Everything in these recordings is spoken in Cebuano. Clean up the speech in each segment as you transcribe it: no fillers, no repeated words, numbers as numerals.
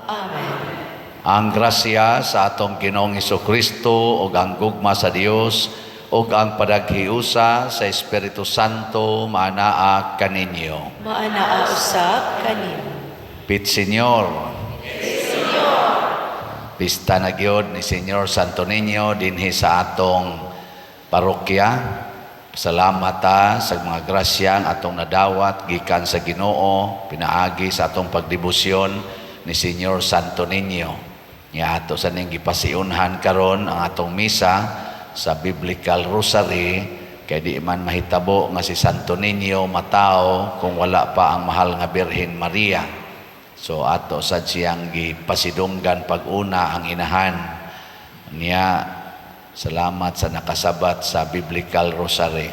Amen. Ang grasya sa atong Ginoong Kristo ug ang gugma sa Dios ug ang padaghiusa sa Espiritu Santo maanaa kaninyo. Maanaa usab kanimo. Pit Señor. Pista na gyud ni Señor Santo Niño dinhi sa atong parokya. Salamat ta sa mga grasya ang atong nadawat gikan sa Ginoo pinaagi sa atong pagdebosyon ni Señor Santo Niño. Nga ato sa ning gipasiunhan karon ang atong misa sa Biblical Rosary, kay di man mahitabo nga si Santo Niño matao kung wala pa ang mahal nga Birhen Maria. So ato sad siyang gipasidunggan pag-una ang inahan niya. Salamat sa nakasabat sa Biblical Rosary.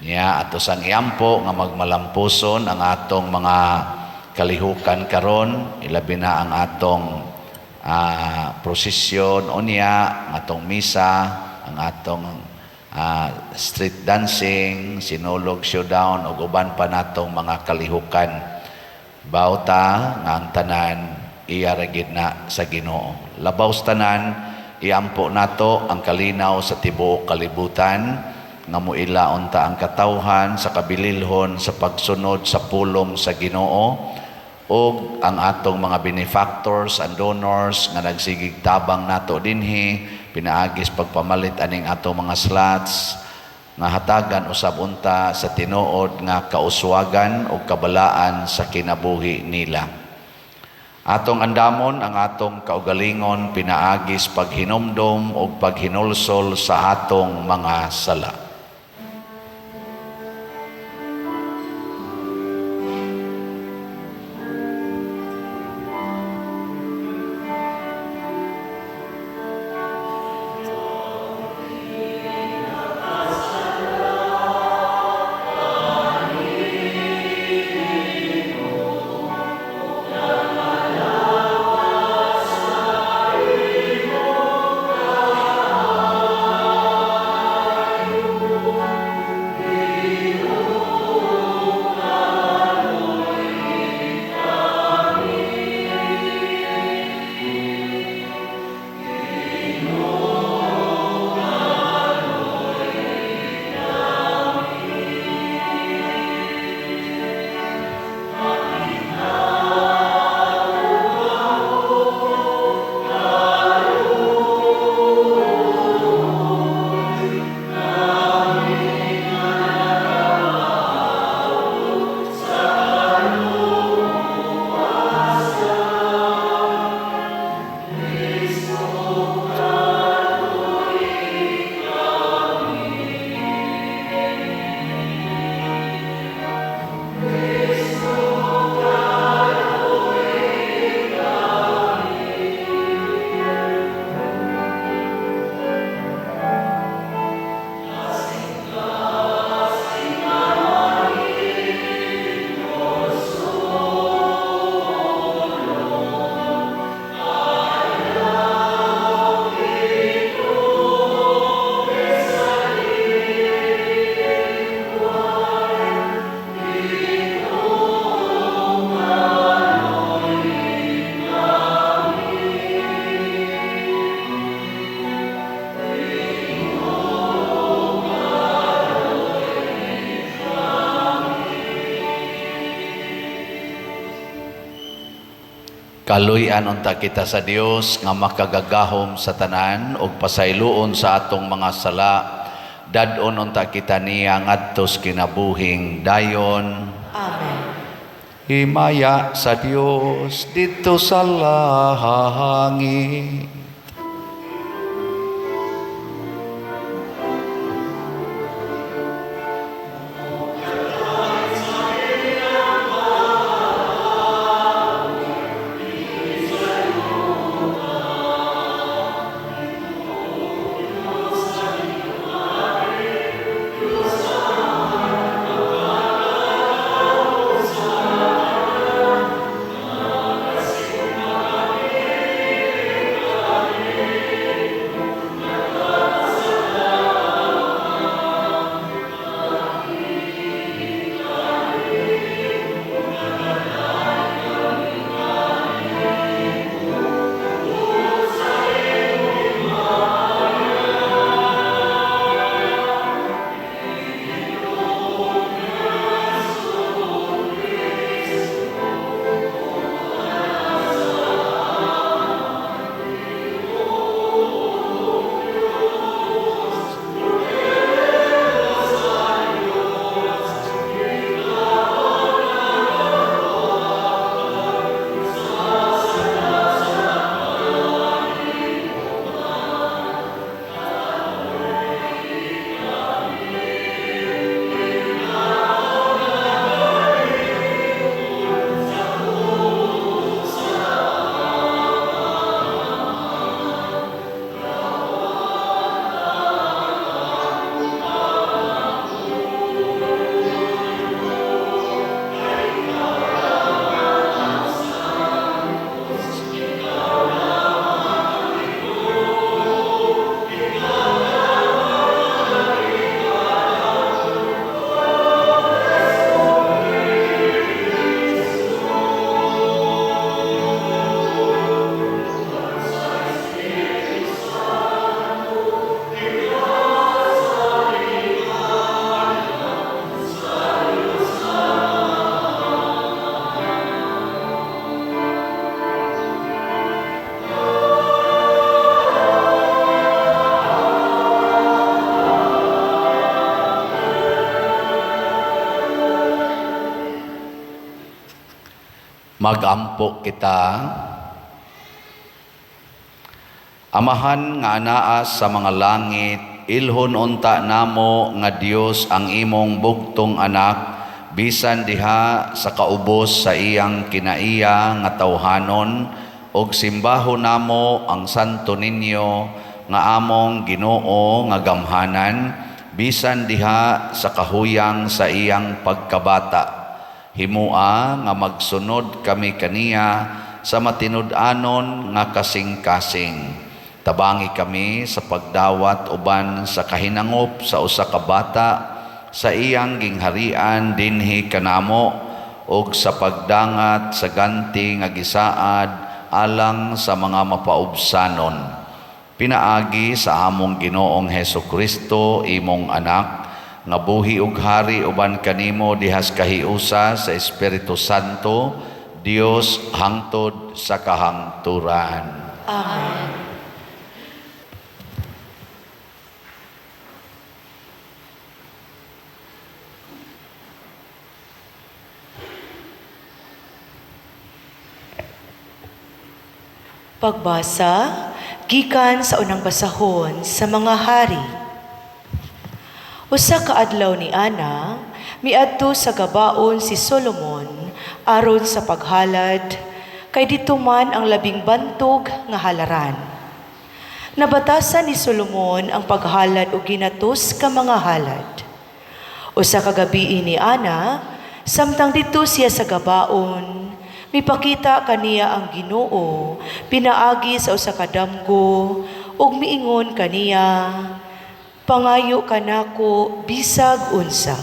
Niya ato sang iampo nga magmalampuson ang atong mga kalihukan karon, ilabi na ang atong prosesyon unya, ang atong misa, ang atong street dancing, Sinulog showdown ug uban pa natong mga kalihukan. Bawta nga ang tanan iya ra gid na sa Ginoo. Labaw sa tanan, iampo nato ang kalinaw sa tibuok kalibutan nga moila unta ang katawhan sa kabililhon sa pagsunod sa pulong sa Ginoo, ug ang atong mga benefactors and donors nga nagsigig tabang nato dinhi pinaagis pagpamalit aning atong mga slots, nga hatagan usab unta sa tinuod nga kauswagan ug kabalaan sa kinabuhi nila. Atong andamon ang atong kaugalingon pinaagis paghinumdom ug paghinulsol sa atong mga sala. Kaluy-an unta kita sa Dios nga makagagahom sa tanan ug pasayloon sa atong mga sala. Dad-on unta kita niya ngadto sa kinabuhing dayon. Amen. Himaya sa Dios didto sa langit. Magampo kita. Amahan nga anaa sa mga langit, ilhon unta namo nga Dios ang imong bugtong anak, bisan diha sa kaubos sa iyang kinaiya nga tawhanon, ug simbaho namo ang Santo Niño nga among Ginoo nga gamhanan, bisan diha sa kahuyang sa iyang pagkabata. Himua nga magsunod kami kaniya sa matinud-anon nga kasing-kasing. Tabangi kami sa pagdawat uban sa kahinangop sa usa ka bata sa iyang gingharian dinhi kanamo, ug sa pagdangat sa ganti nga gisaad alang sa mga mapaubsanon. Pinaagi sa among Ginoong Hesus Kristo, imong anak, nga buhi ug hari uban kanimo dihas kahiusa sa Espiritu Santo, Dios hangtod sa kahangturan. Amen. Pagbasa gikan sa unang basahon sa mga hari. Usa ka adlaw ni Ana, miadto sa Gabaon si Solomon aron sa paghalad, kay didto man ang labing bantog nga halaran. Nabatasan ni Solomon ang paghalad og ginatos ka mga halad. Usa ka gabii ni Ana, samtang didto siya sa Gabaon, mipakita kaniya ang Ginoo pinaagi sa usa ka damgo ug miingon kaniya, "Pangayo kanako bisag unsa."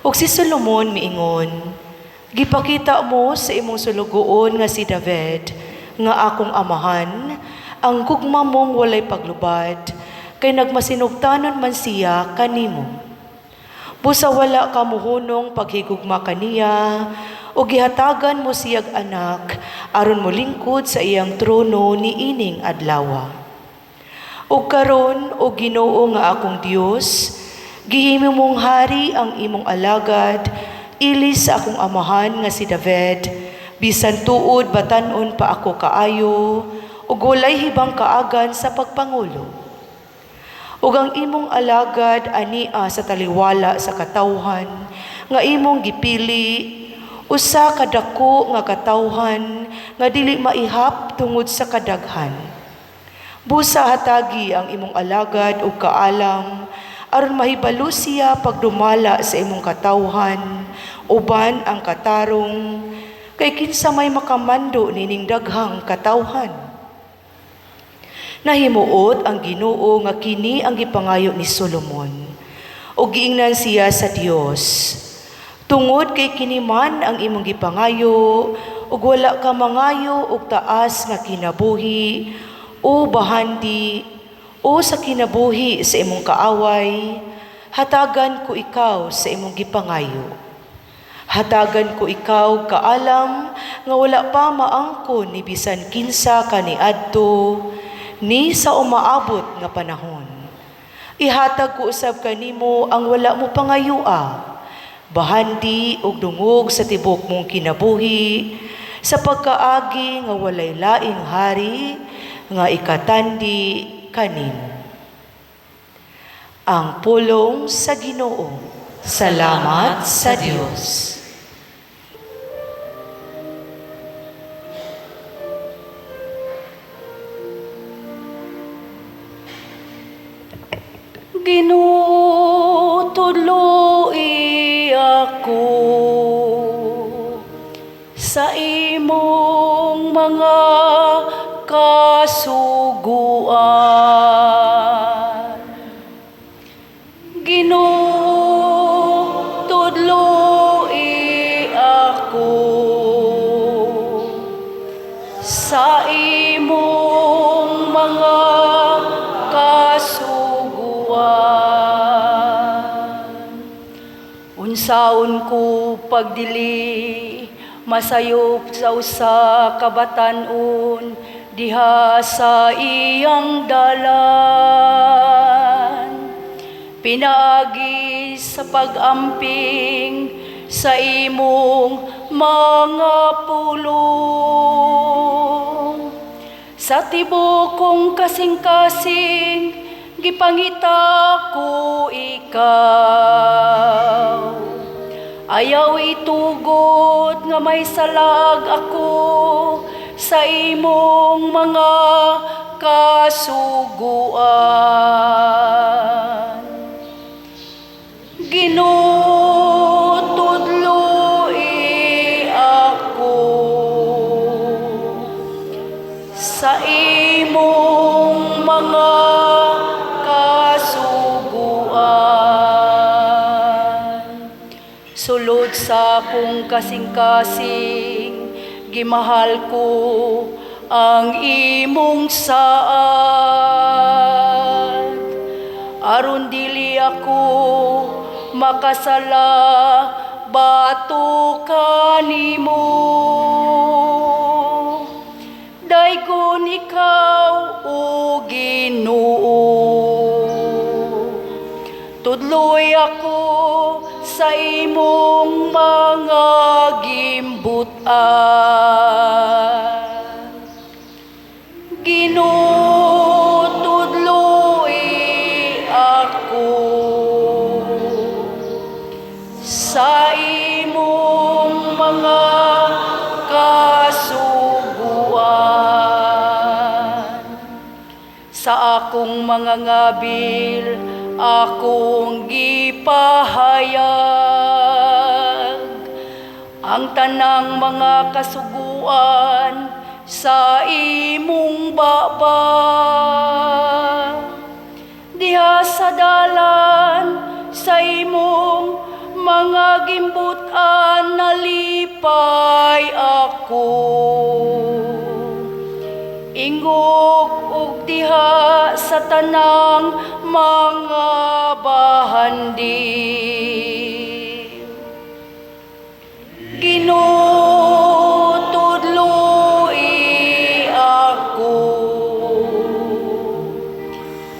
Ug si Solomon miingon, "Gipakita mo sa imong sulugoon nga si David, nga akong amahan, ang gugma mong walay paglubad, kay nagmasinugtanon man siya kanimo. Busa wala ka muhunong paghigugma kaniya, o gihatagan mo siyag anak, aron molingkod sa iyang trono niining adlawa. Ug karon, o Ginoo nga akong Dios, gihimo mong hari ang imong alagad, ilis sa akong amahan nga si David, bisan tuod batan-on pa ako kaayo, ug walay hibang kaagan sa pagpangulo. Ug ang imong alagad ania sa taliwala sa katawhan nga imong gipili, usa ka dako nga katawhan nga dili maihap tungod sa kadaghan. Busa hatagi ang imong alagad og kaalam aron mahibalo siya pagdumala sa imong katawhan uban ang katarong, kay kinsa may makamando nining daghang katawhan. Nahimuot ang Ginoo nga kini ang gipangayo ni Solomon, ug giingnan siya sa Dios, "Tungod kay kini man ang imong gipangayo, ug wala ka mangayo og taas nga kinabuhi o bahandi o sa kinabuhi sa imong kaaway, hatagan ko ikaw sa imong gipangayo. Hatagan ko ikaw kaalam nga wala pa maangkon ni bisan kinsa kaniadto ni sa umaabot nga panahon. Ihatag ko usab kanimo ang wala mo pangayua, bahandi og dungog sa tibok mong kinabuhi, sa pagkaagi nga walay laing hari nga ikatandi kanimo." Ang pulong sa Ginoo. Salamat sa Dios. Ginoo, tudloi ako sa imong mga kasuguan. Ginoo, tudloi ako sa imong mga kasuguan. Unsaon ko pagdili masayop sa usa ka batan-on diha sa iyang dalan, pinaagi sa pag-amping sa imong mga pulong. Sa tibok kong kasing-kasing, gipangita ko ikaw. Ayaw itugot nga may salag ako sa imong mga kasuguan. Ginoo, tudloi ako sa imong mga kasuguan. Sulod sa akong kasing-kasing, gimahal ko ang imong saad. Aron dili ako makasala, batok kanimo. Daygon ikaw, O Ginoo. Tudloi ako sa imong mga gimbutan. Ginoo, tudloi ako sa imong mga kasuguan. Sa akong mga ngabil, akong gipahayag ang tanang mga kasuguan sa imong baba. Diha sa dalan sa imong mga gimbutan, nalipay ako. Ingog og diha sa tanang mga bahandi. Ginoo, tudloi ako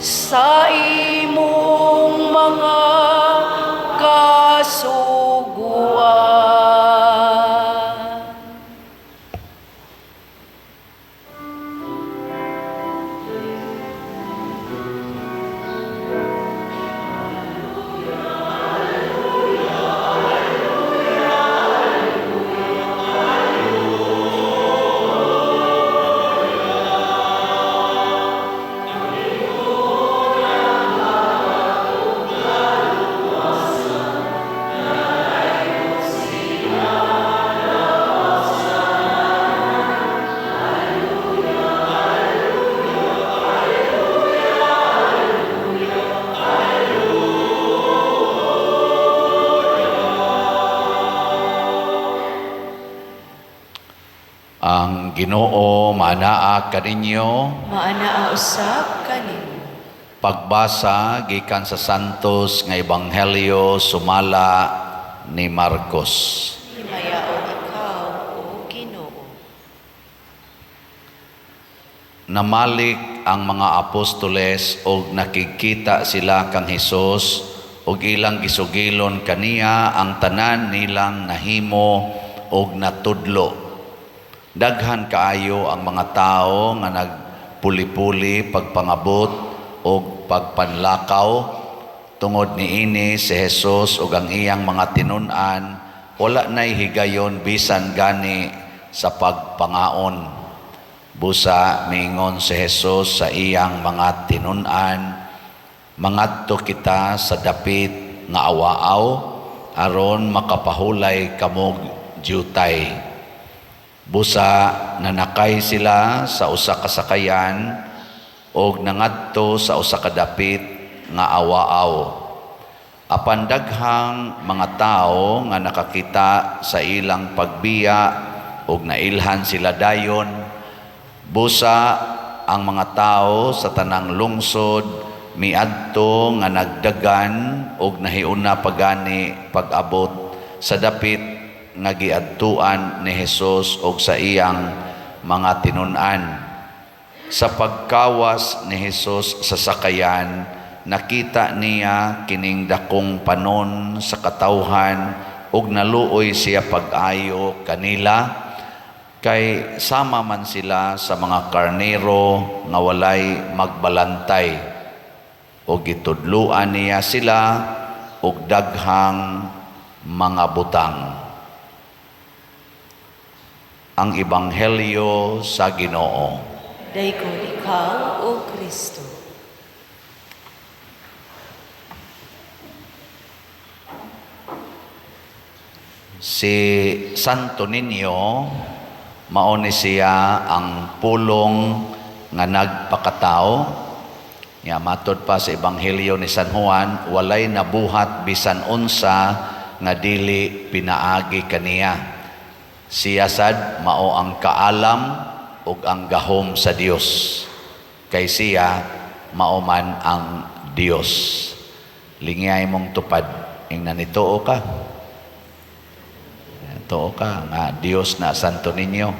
sa imong mga kasuguan. Ang Ginoo maanaa kaninyo. Maanaa usab kaninyo. Pagbasa gikan sa Santos nga Ebanghelyo sumala ni Marcos. Himayaon ikaw, O Ginoo. Namalik ang mga apostoles og nakikita sila kang Hesus og ilang gisugilon kaniya ang tanan nilang nahimo og natudlo. Daghan kaayo ang mga tawo nga nagpuli-puli pagpangabot og pagpanlakaw tungod niini si Hesus ug ang iyang mga tinun-an wala nay higayon bisan gani sa pagpangaon. Busa miingon si Hesus sa iyang mga tinun-an, mangadto kita sa dapit nga awaaw aron makapahulay kamog jutay. Busa nanakay sila sa usa ka sakayan og nangadto sa usa ka dapit nga awaaw. Apan daghang mga tawo nga nakakita sa ilang pagbiya og nailhan sila dayon. Busa ang mga tawo sa tanang lungsod miadto nga nagdagan og nahiuna pagani pag-abot sa dapit nga giadtuan ni Hesus og sa iyang mga tinun-an. Sa pagkawas ni Hesus sa sakayan, nakita niya kining dakong panon sa katawhan ug naluoy siya pag-ayo kanila kay sama man sila sa mga karnero nga walay magbalantay, ug gitudluan niya sila og daghang mga butang. Ang Ebanghelyo sa Ginoo. Daygon ikaw, O Kristo. Si Santo Niño, mao ni siya ang pulong nga nagpakatao. Nga matod pa sa Ebanghelyo ni San Juan, walay nabuhat bisan unsa nga dili pinaagi kaniya. Siya sad mao ang kaalam ug ang gahom sa Dios. Kay siya mao man ang Dios. Lingyay mong tupad, ingnan nituo ka. Tuo ka nga Dios na Santo Niño.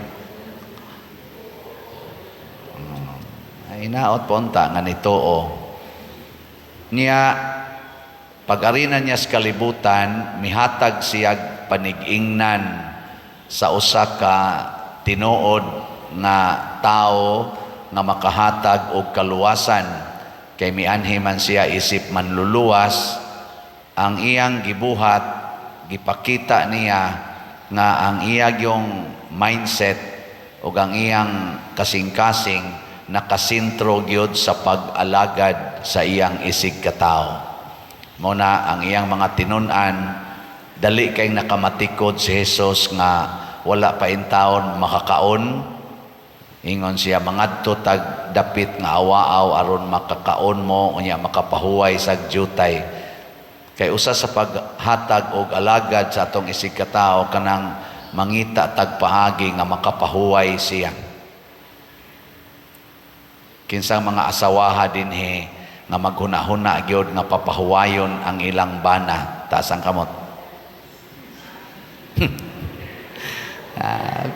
Ay inaot po unta nga nituo. Niya pag-arina niya sa kalibutan, mihatag siya panigingnan sa usa ka tinuod nga tao nga makahatag og kaluwasan, kay mianhi man siya isip manluluwas. Ang iyang gibuhat, gipakita niya nga ang iya yung mindset ug ang iyang kasing-kasing nakasentro gyud sa pag-alagad sa iyang isig katao. Mao na ang iyang mga tinun-an, dali kay nakamatikod si Jesus nga wala pa intawon makakaon. Ingon siya, mangadto tag dapit nga awaaw aron makakaon mo, unya makapahuway sa jutay. Kay usa sa paghatag og alagad sa atong isig katao kanang mangita tag paagi nga makapahuway siya. Kinsang mga asawaha dinhi nga maghuna-huna gyud nga papahuwayon ang ilang bana, taas ang kamot.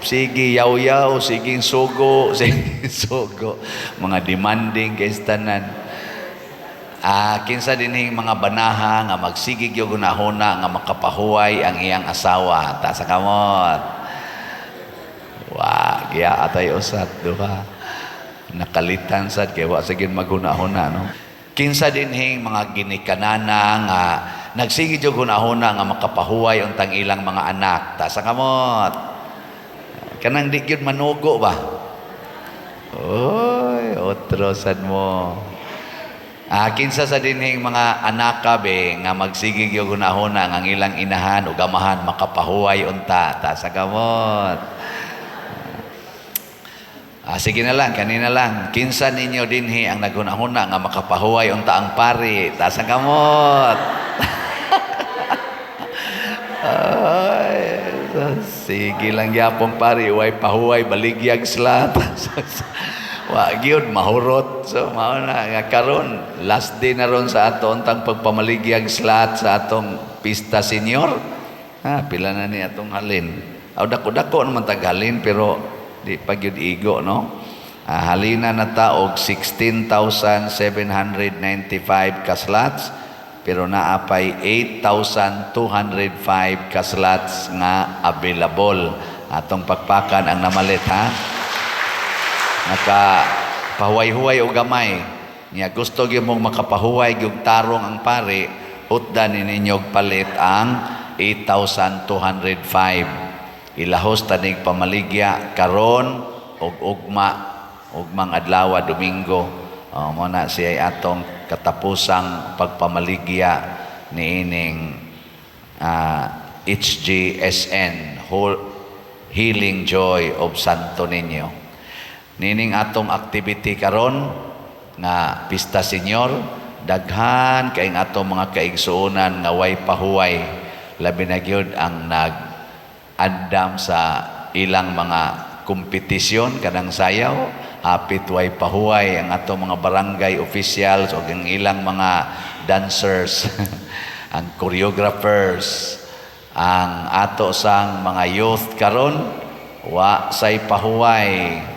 Sige yaw-yaw, sige sugo, sige sugo, mga demanding kay tanan. Kinsa dinhing mga banaha nga magsige gyud hunahuna nga makapahuway ang iyang asawa, taas ang kamot. Wa, giya atay usat duha. Nakalitan sad kay wa sige maghuna-huna, no. Kinsa dinhing mga ginikanana nga nagsige gyud hunahuna nga makapahuway untang ilang mga anak, taas ang kamot. Kanang di gyud manugo ba? Oy, otro sad mo. Kinsa sa dinhing mga anak be nga magsige gyud hunahuna nga ang ilang inahan ug amahan makapahuway unta, taas ang kamot. Sige na lang, kanina lang. Kinsa ninyo dinhi ang naghunahuna nga makapahuway unta ang pari, taas ang kamot. Ay, sige lang gyapon pari, way pahuway baligyag sila. Wa gyud mahurot. So mao na nga karon last day na ron sa ato untang pagpamaligyag slot sa atong pista senior. Pila na ni atong halin. Aw dako-dako naman tag halin pero di pa gyud igo, no. Halina na ta og 16,795 ka slots pero naa pay 8,205 ka slots nga available. Atong pakpakan ang namalit, ha. Naka pahuway-huway o gamay. Nya gusto gyud mong makapahuway gyud tarong ang pari, hutdan ni ninyo palit ang 8,205. Ilahos tanig pamaligya karon og ugma, ugmang adlaw Domingo. Mo na siya atong katapusang pagpamaligya niining HGSN, Healing Joy of Santo Niño. Nining atong activity karon nga Pista Senior, daghan kay atong mga kaigsuonan nga way pahuway, labi na gyud ang nag-andam sa ilang mga kompetisyon kanang sayaw, hapit way pahuway ang atong mga barangay officials o ang ilang mga dancers, ang choreographers, ang ato sang mga youth karon wa say pahuway.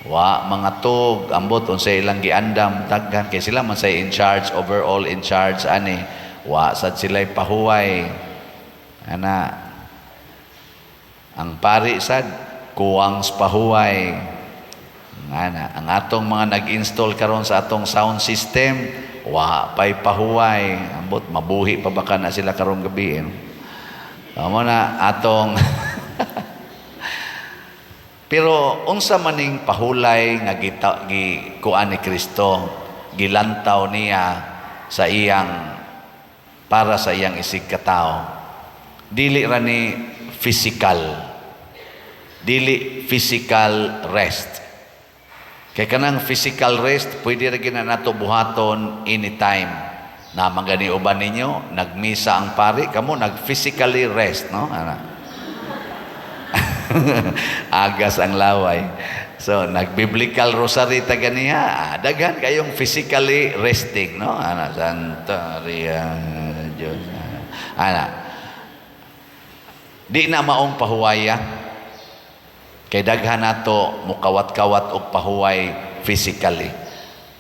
Wa mga tug, ambot unsay ilang giandam daghan kay sila man say in charge, overall in charge ani. Wa sad sila'y pahuway. Ana, ang pari sad kuwang sa pahuway. Ana, ang atong mga nag-install karon sa atong sound system, wa pay pahuway. Ambot mabuhi pa baka na sila karong gabi, eh, no? Amo na atong. Pero unsa maning pahulay nga gita, gikuan ni Kristo, gilantaw niya sa iyang para sa iyang isig katao? Dili ra ni physical. Dili physical rest. Kay kanang physical rest, pwede ra gyud na nato buhaton anytime. Na gani uban ninyo, nagmisa ang pari, kamo nag-physically rest, no? Ana. Agas ang laway. So, nag-biblical rosary ta ganiha, daghan kayong physically resting, no? Ana, Santa Maria, Diyos. Ana. Di na maong pahuwaya. Kay daghan nato mukawat-kawat og pahuway physically.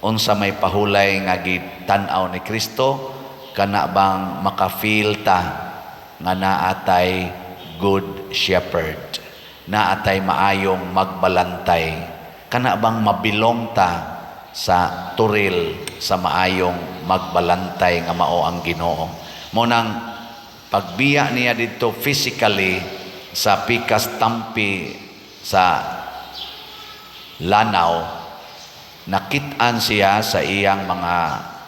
Unsa may pahulay nga gitan-aw ni Kristo? Kana bang maka-feel ta nga naatay good shepherd, naatay maayong magbalantay? Kana bang mabilong ta sa turil sa maayong magbalantay nga mao ang Ginoo? Mo nang pagbiya niya didto physically sa pikas tampi sa lanaw, nakit-an siya sa iyang mga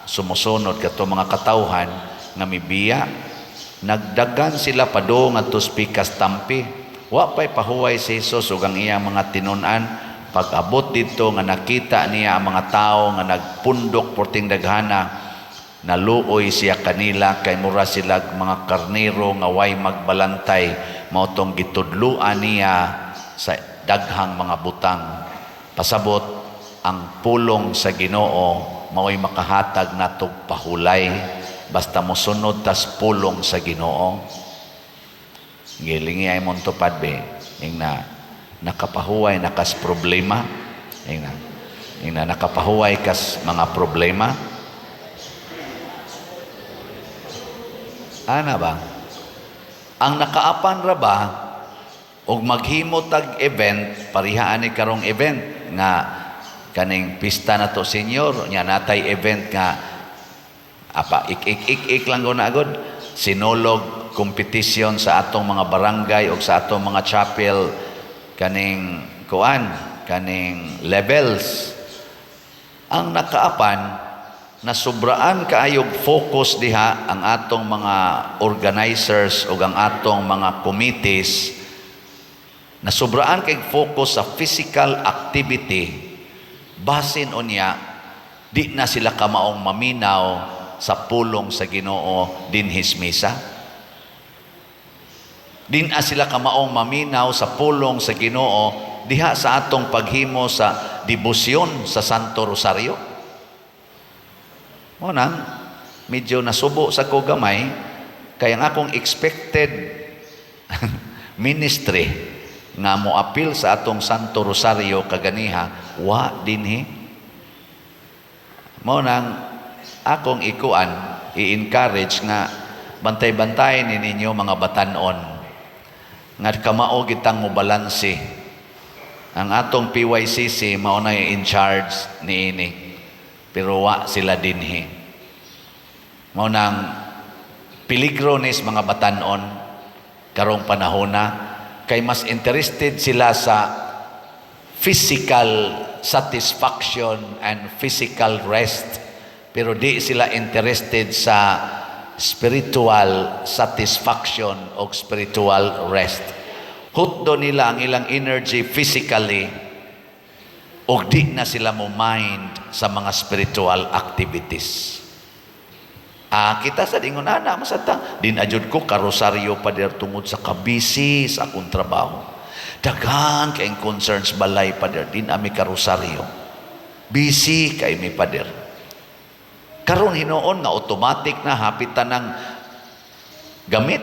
sumusunod, kato mga katawhan nga mibiya. Nagdagan sila padung ngadto sa pikas tampi. Wa pay pahuway si Jesus ug ang iyang mga tinun-an. Pag-abot didto nga nakita niya ang mga tao nga nagpundok porting daghana, naluoy siya kanila kay mura sila mga karnero nga way magbalantay. Mao tong gitudluan niya sa daghang mga butang. Pasabot, ang pulong sa Ginoo mao'y makahatag natog pahulay basta mosunod tas pulong sa Ginoo. Gilingi ay mong tupad be. Ingna, nakapahuway na kas problema. Ingna, ingna, nakapahuway kas mga problema. Ana ba? Ang nakaapan ra ba og maghimo tag event, parihaan ni karong event nga kaning pista na to senior nya, natay event nga apa, ik ik ik ik lang na agad sinulog competition sa atong mga barangay o sa atong mga chapel, kaning kuan, kaning levels. Ang nakaapan, nasubraan kaayog focus diha ang atong mga organizers o ang atong mga committees, nasubraan kay focus sa physical activity, basin unya di na sila kamaong maminaw sa pulong sa Ginoo dinhis misa. Di na sila kamaong maminaw sa pulong sa Ginoo diha sa atong paghimo sa debosyon sa Santo Rosario. Mo nang medyo nasubo sa ko gamay kay ang akong expected ministry nga moapil sa atong Santo Rosario kaganiha wa dinhi. Mo nang akong ikuan, i-encourage nga bantay-bantay ni ninyo mga batanon nga kamao gitang mo balanse. Ang atong PYCC mao na in charge niini, pero wa sila dinhi. Mao nang peligro nis mga batanon karong panahona kay mas interested sila sa physical satisfaction and physical rest, pero di sila interested sa spiritual satisfaction o spiritual rest. Hutdo nila ang ilang energy physically ug di na sila mo mind sa mga spiritual activities. Ah, kita sa dingon ana masata. Din ajud ko karosaryo pa der tungod sa kabisi sa akong trabaho. Daghan kay concerns balay, pader, din ami karosaryo. Busy kay mi, pader. Karon hinuon nga automatic na hapit ng gamit.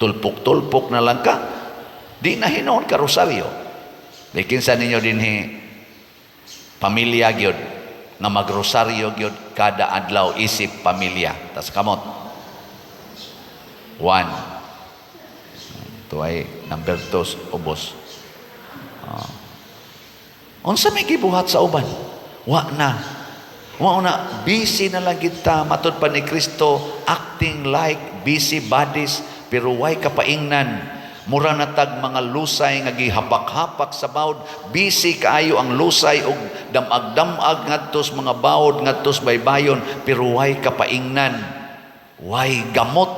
Tulpok-tulpok na lang ka. Di na hinuon karosaryo. Di kinsa ninyo dinhi pamilya gyud nga magrosaryo gyud kada adlaw isip pamilya? Tas kamot. 1, Ito ay number 2 ubos. Unsa may gibuhat sa uban? Wa na. Wa na, busy na lang kita matud pa ni Kristo, acting like busy bodies pero way kapaingnan. Mura na tag mga lusay nga gihapak-hapak sa bawd, busy kaayo ang lusay og damag-damag ngadto sa mga bawd, ngadto sa baybayon, pero way kapaingnan. Way gamot,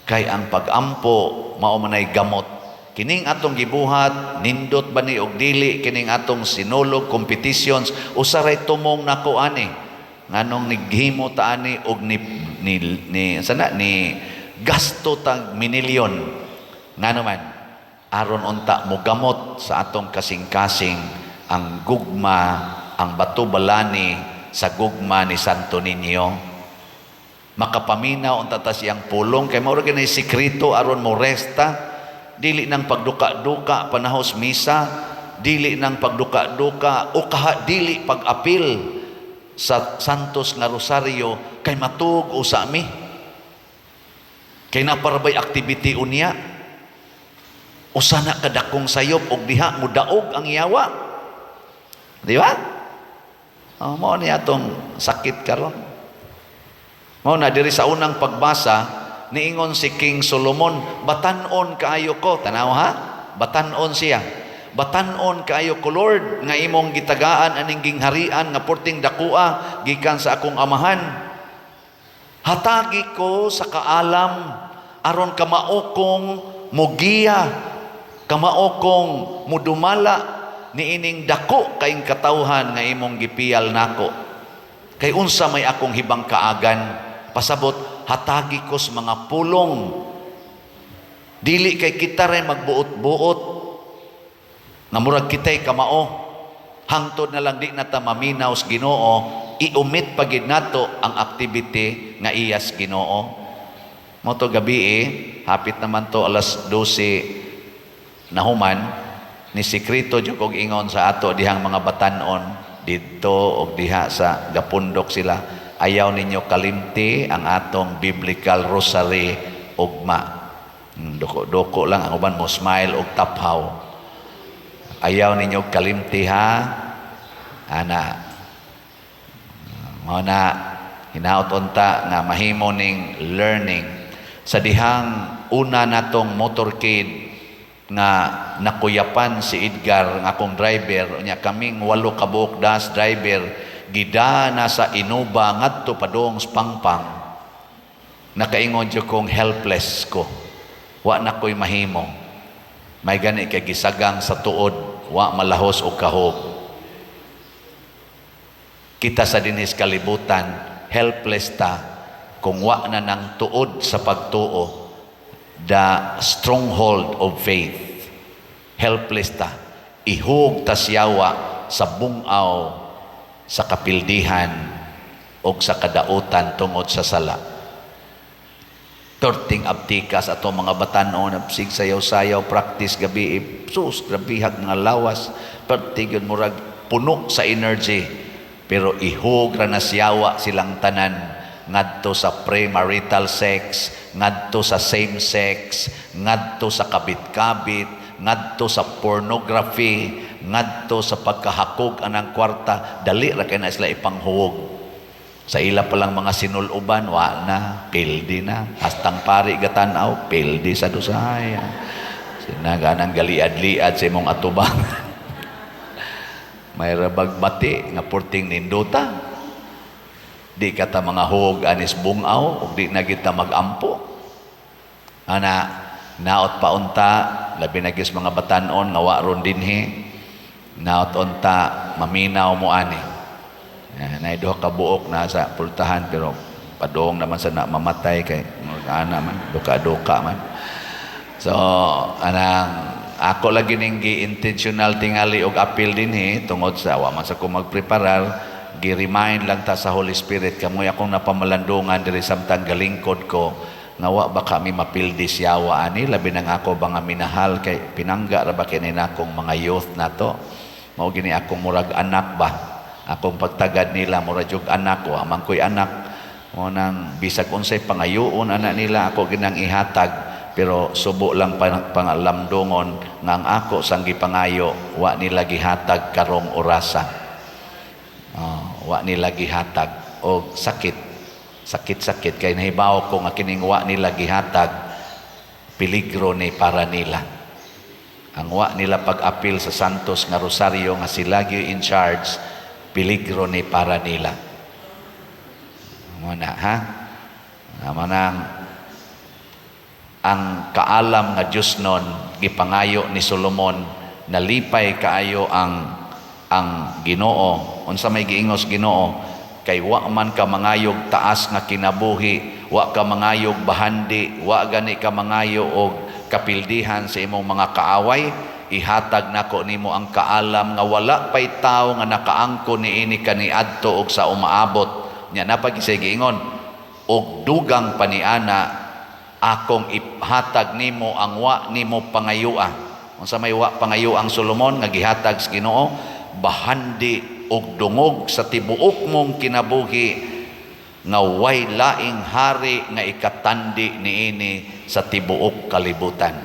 kay ang pag-ampo mao manay gamot. Kining atong gibuhat, nindot ba ni og dili, kining atong sinulog competitions, usa ray tumong nako ani nganong nighimo ta ani og ni sana ni gasto tag minilyon. Ngano man? Aron unta mogamot sa atong kasing-kasing ang gugma, ang bato balani sa gugma ni Santo Niño. Makapaminaw unta ta siyang pulong kay mao ra gani sekreto aron mo resta. Dili nang pagduka-duka panahos misa, dili nang pagduka-duka o kaha dili pag-apil sa Santos nga Rosario kay matuog usa mi. Kay naparabay activity unya. Usa na kadakong sayop og diha mudaog ang yawa. Di ba? Oh, mao ni atong sakit karon. Mao na diri sa unang pagbasa, niingon si King Solomon, "Batan-on kaayo ko." Tanaw ha? Batan-on siya. "Batan-on kaayo ko, Lord, nga imong gitagaan aning gingharian nga porting dakua gikan sa akong amahan. Hatagi ko sa kaalam aron kamao kong mugiya, kamao kong mudumala niining dako kaing katawhan nga imong gipiyal nako. Kay unsa may akong hibang kaagan?" Pasabot, hatagi ko sa mga pulong. Dili kay kita rin magbuot-buot nga murag kitay kamao. Hangtod na lang di na ta maminaw sa Ginoo, i-omit pa gid nato ang activity nga iyas Ginoo. Mao to gabi eh, hapit naman to alas 12 nahuman, ni sekreto jud kog ingon sa ato dihang mga batanon didto og diha sa gapundok sila, ayaw ninyo kalimti ang atong biblical rosary ugma. Doko-doko lang ang uban mo smile og taphaw. Ayaw ninyo kalimti ha, ana. Mao na hinaot unta nga mahimo ning learning sa dihang una natong motorcade nga nakuyapan si Edgar nga akong driver. Unya kaming walo ka buok das driver gida na sa Inuba ngadto padung sa Pangpang. Nakaingon jud kong helpless ko, wa na ko'y mahimo. May gani kay gisagang sa tuod, wa malahos og kahog. Kita sa dinhis kalibutan, helpless ta kung wa na nang tuod sa pagtuo, the stronghold of faith. Helpless ta, ihug ta siyawa sa bungaw, sa kapildihan o sa kadautan tungod sa sala. Perting abtika sa atong mga batanon, sig sayaw-sayaw practice gabi eh, sus, grabihag nga lawas, perting yun murag puno sa energy, pero ihug ra na siyawa silang tanan ngadto sa premarital sex, ngadto sa same sex, ngadto sa kabit-kabit, ngadto sa pornography, ngadto sa pagkahakog anang kwarta. Dali ra kay na sila ipanghuwog. Sa ila palang mga sinuluban, wa na, pildi na. Hastang pari gatanaw, pildi sa dusaya. Sinaganang galiad-liad sa imong atubang. May rabag bati nga purting nindota. Di ka ta mga hug anis bungaw, ug di na kita magampo. Ana, naot paunta, labi na gyud sa mga batanon nga wa ron dinhi. Naot unta maminaw mo ani. Nay duha ka buok na sa pultahan, pero padong naman sa na mamatay kay ana man duka-duka man. So anang ako lagi ning gi-intentional tingali og apil dinhi tungod sa wa man sa ko magpreparar, gi-remind lang ta sa Holy Spirit kamoy akong napamalandungan diri samtang galingkod ko nga wa ba kami mapildi siyawa ani, labi nang ako ba nga minahal kay pinangga ra ba kini nakong mga youth nato. Mao gini akong murag anak ba, akong pagtagad nila murag jug anak ko, amang ko'y anak mo nang bisag unsay pangayoon anak nila, ako ginang ihatag. Pero subo lang pangalamdongon nga ang ako sang gipangayo wa nila gihatag karong orasa. Oh, wa nila gihatag og sakit. Sakit-sakit kay nahibaw ko nga kining wa nila gihatag, peligro ni para nila. Ang wa nila pag-apil sa Santos nga Rosario nga sila gyud in charge, peligro ni para nila. Mo na ha? Amo nang ang kaalam nga Dios nun gipangayo ni Solomon, nalipay kaayo ang Ginoo. Unsa may giingos Ginoo? Kay wa man ka mangayog taas nga kinabuhi, wa ka mangayog bahandi, wa gani ka mangayo og kapildihan sa imong mga kaaway, ihatag nako nimo ang kaalam nga wala pay tawo nga nakaangko niini kaniadto og sa umaabot. Nya napag giingon og dugang paniana, akong ihatag nimo ang wa nimo pangayua. Unsa may wa pangayo ang Solomon nga gihatag sa Ginoo? Bahandi og dungog sa tibuok mong kinabuhi nga way laing hari nga ikatandi niini sa tibuok kalibutan.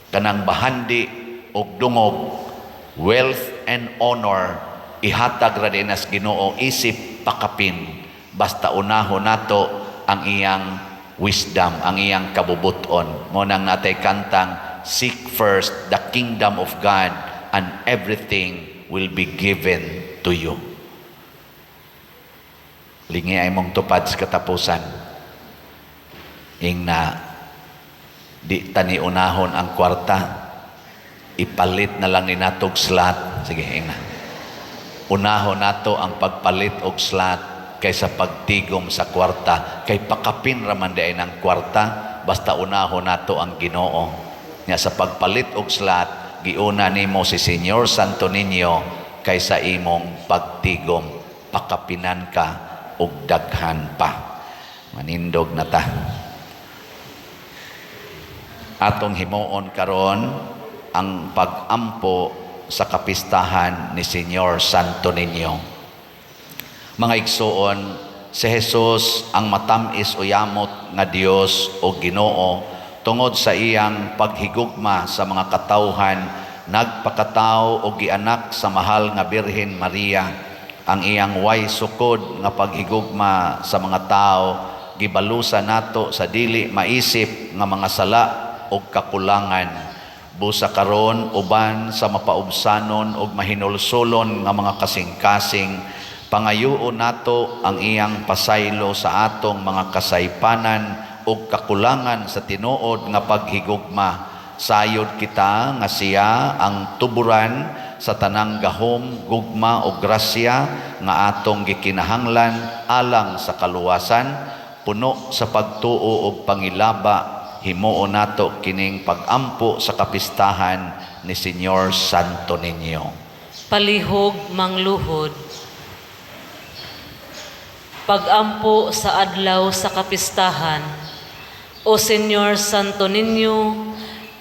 Kanang bahandi og dungog, wealth and honor, ihatag ra din as Ginoo isip pakapin basta unahon nato ang iyang wisdom, ang iyang kabubuton. Mo nang natay kantang "Seek first the kingdom of God and everything will be given to you." Lingi ay mong tupad sa katapusan. Ing na di tani unahon ang kwarta, ipalit na lang ni natog slot. Sige, ing na. Unahon nato ang pagpalit og slot kaysa pagtigom sa kwarta, kay pakapin raman di ay ng kwarta basta unahon nato ang Ginoo. Nya sa pagpalit og slot, giuna nimo si Señor Santo Niño kaysa imong pagtigom, pakapinan ka og daghan pa. Manindog na ta. Atong himuon karon ang pag-ampo sa kapistahan ni Señor Santo Niño. Mga igsuon, si Jesus ang matamis o yamot nga Dios o Ginoo, tungod sa iyang paghigugma sa mga katawhan, nagpakatao o gianak sa mahal nga Birhen Maria. Ang iyang way sukod nga paghigugma sa mga tao gibalusa nato sa dili maisip nga mga sala o kakulangan. Busa karon, uban sa mapaubsanon og mahinulsolon nga mga kasing-kasing, pangayuon nato ang iyang pasaylo sa atong mga kasaypanan ug kakulangan sa tinuod nga paghigugma. Sayod kita nga siya ang tuburan sa tanang gahom, gugma ug grasya nga atong gikinahanglan alang sa kaluwasan. Puno sa pagtuo ug pangilaba, himuon nato kining pag-ampo sa kapistahan ni Señor Santo Niño. Palihog mangluhod. Pag-ampo sa adlaw sa kapistahan. O Señor Santo Niño,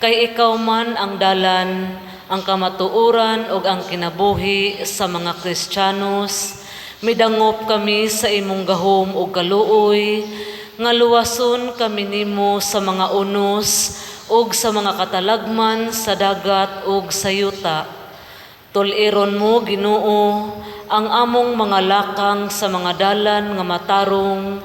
kay ikaw man ang dalan, ang kamatuoran ug ang kinabuhi sa mga Kristiyanos, midangop kami sa imong gahom ug kaluoy, nga luwason kami nimo sa mga unos ug sa mga katalagman sa dagat ug sa yuta. Tul-iron mo, Ginoo, ang among mga lakang sa mga dalan nga matarong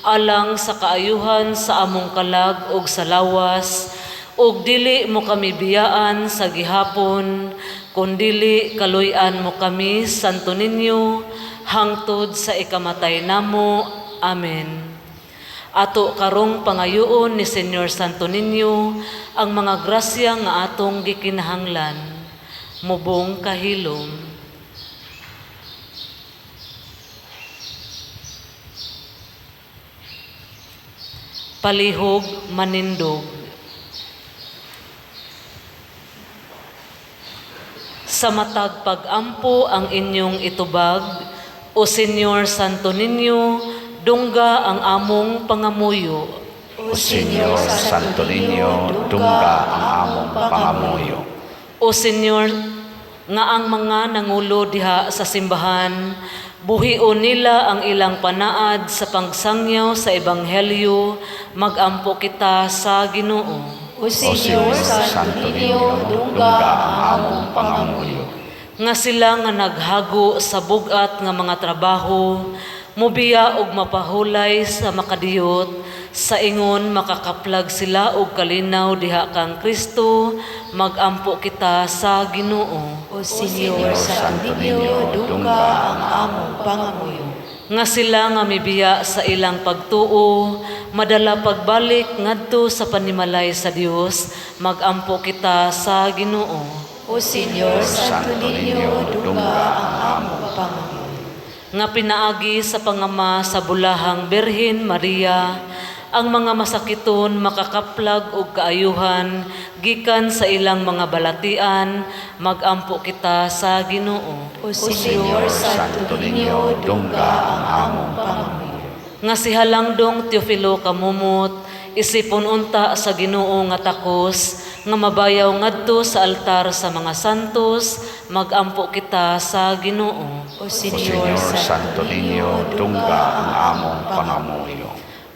alang sa kaayuhan sa among kalag ug sa lawas, ug dili mo kami biyaan sa gihapon, kundili kaluy-an mo kami, Santo Niño, hangtod sa ikamatay namo. Amen. Ato karong pangayoon ni Señor Santo Niño ang mga grasya nga atong gikinahanglan. Mubong kahilom. Palihog manindog. Sa matag pag-ampo ang inyong itubag, O Señor Santo Niño, dungga ang among pangamuyo. O Señor Santo Niño, dungga ang among pangamuyo. O Señor, nga ang mga nangulo diha sa simbahan, buhion nila ang ilang panaad sa pagsangyaw sa Ebanghelyo, magampo kita sa Ginoo. O Señor Santo Niño, dungga ang among pangamuyo. Nga sila nga naghago sa bugat nga mga trabaho, mubiya og mapahulay sa makadiyot, sa ingon makakaplag sila og kalinaw diha kang Kristo, magampo kita sa Ginoo. O Señor Santo Niño, dungga ang among pangamuyo. Nga sila nga mibiya sa ilang pagtuo, madala pagbalik ngadto sa panimalay sa Dios, magampo kita sa Ginoo. O Señor Santo Niño, dungga ang among pangamuyo. Nga pinaagi sa pangama sa Bulahang Birhen Maria, ang mga masakiton makakaplag og kaayuhan gikan sa ilang mga balatian, magampo kita sa Ginoo. O Señor Santo Niño, dungga ang among pangamuyo. Nga si Halangdong Teofilo Camomot, isipon unta sa Ginoo nga takos nga mabayaw ngadto sa altar sa mga santos, magampo kita sa Ginoo. O O Señor Santo Niño, dungga ang among pangamuyo.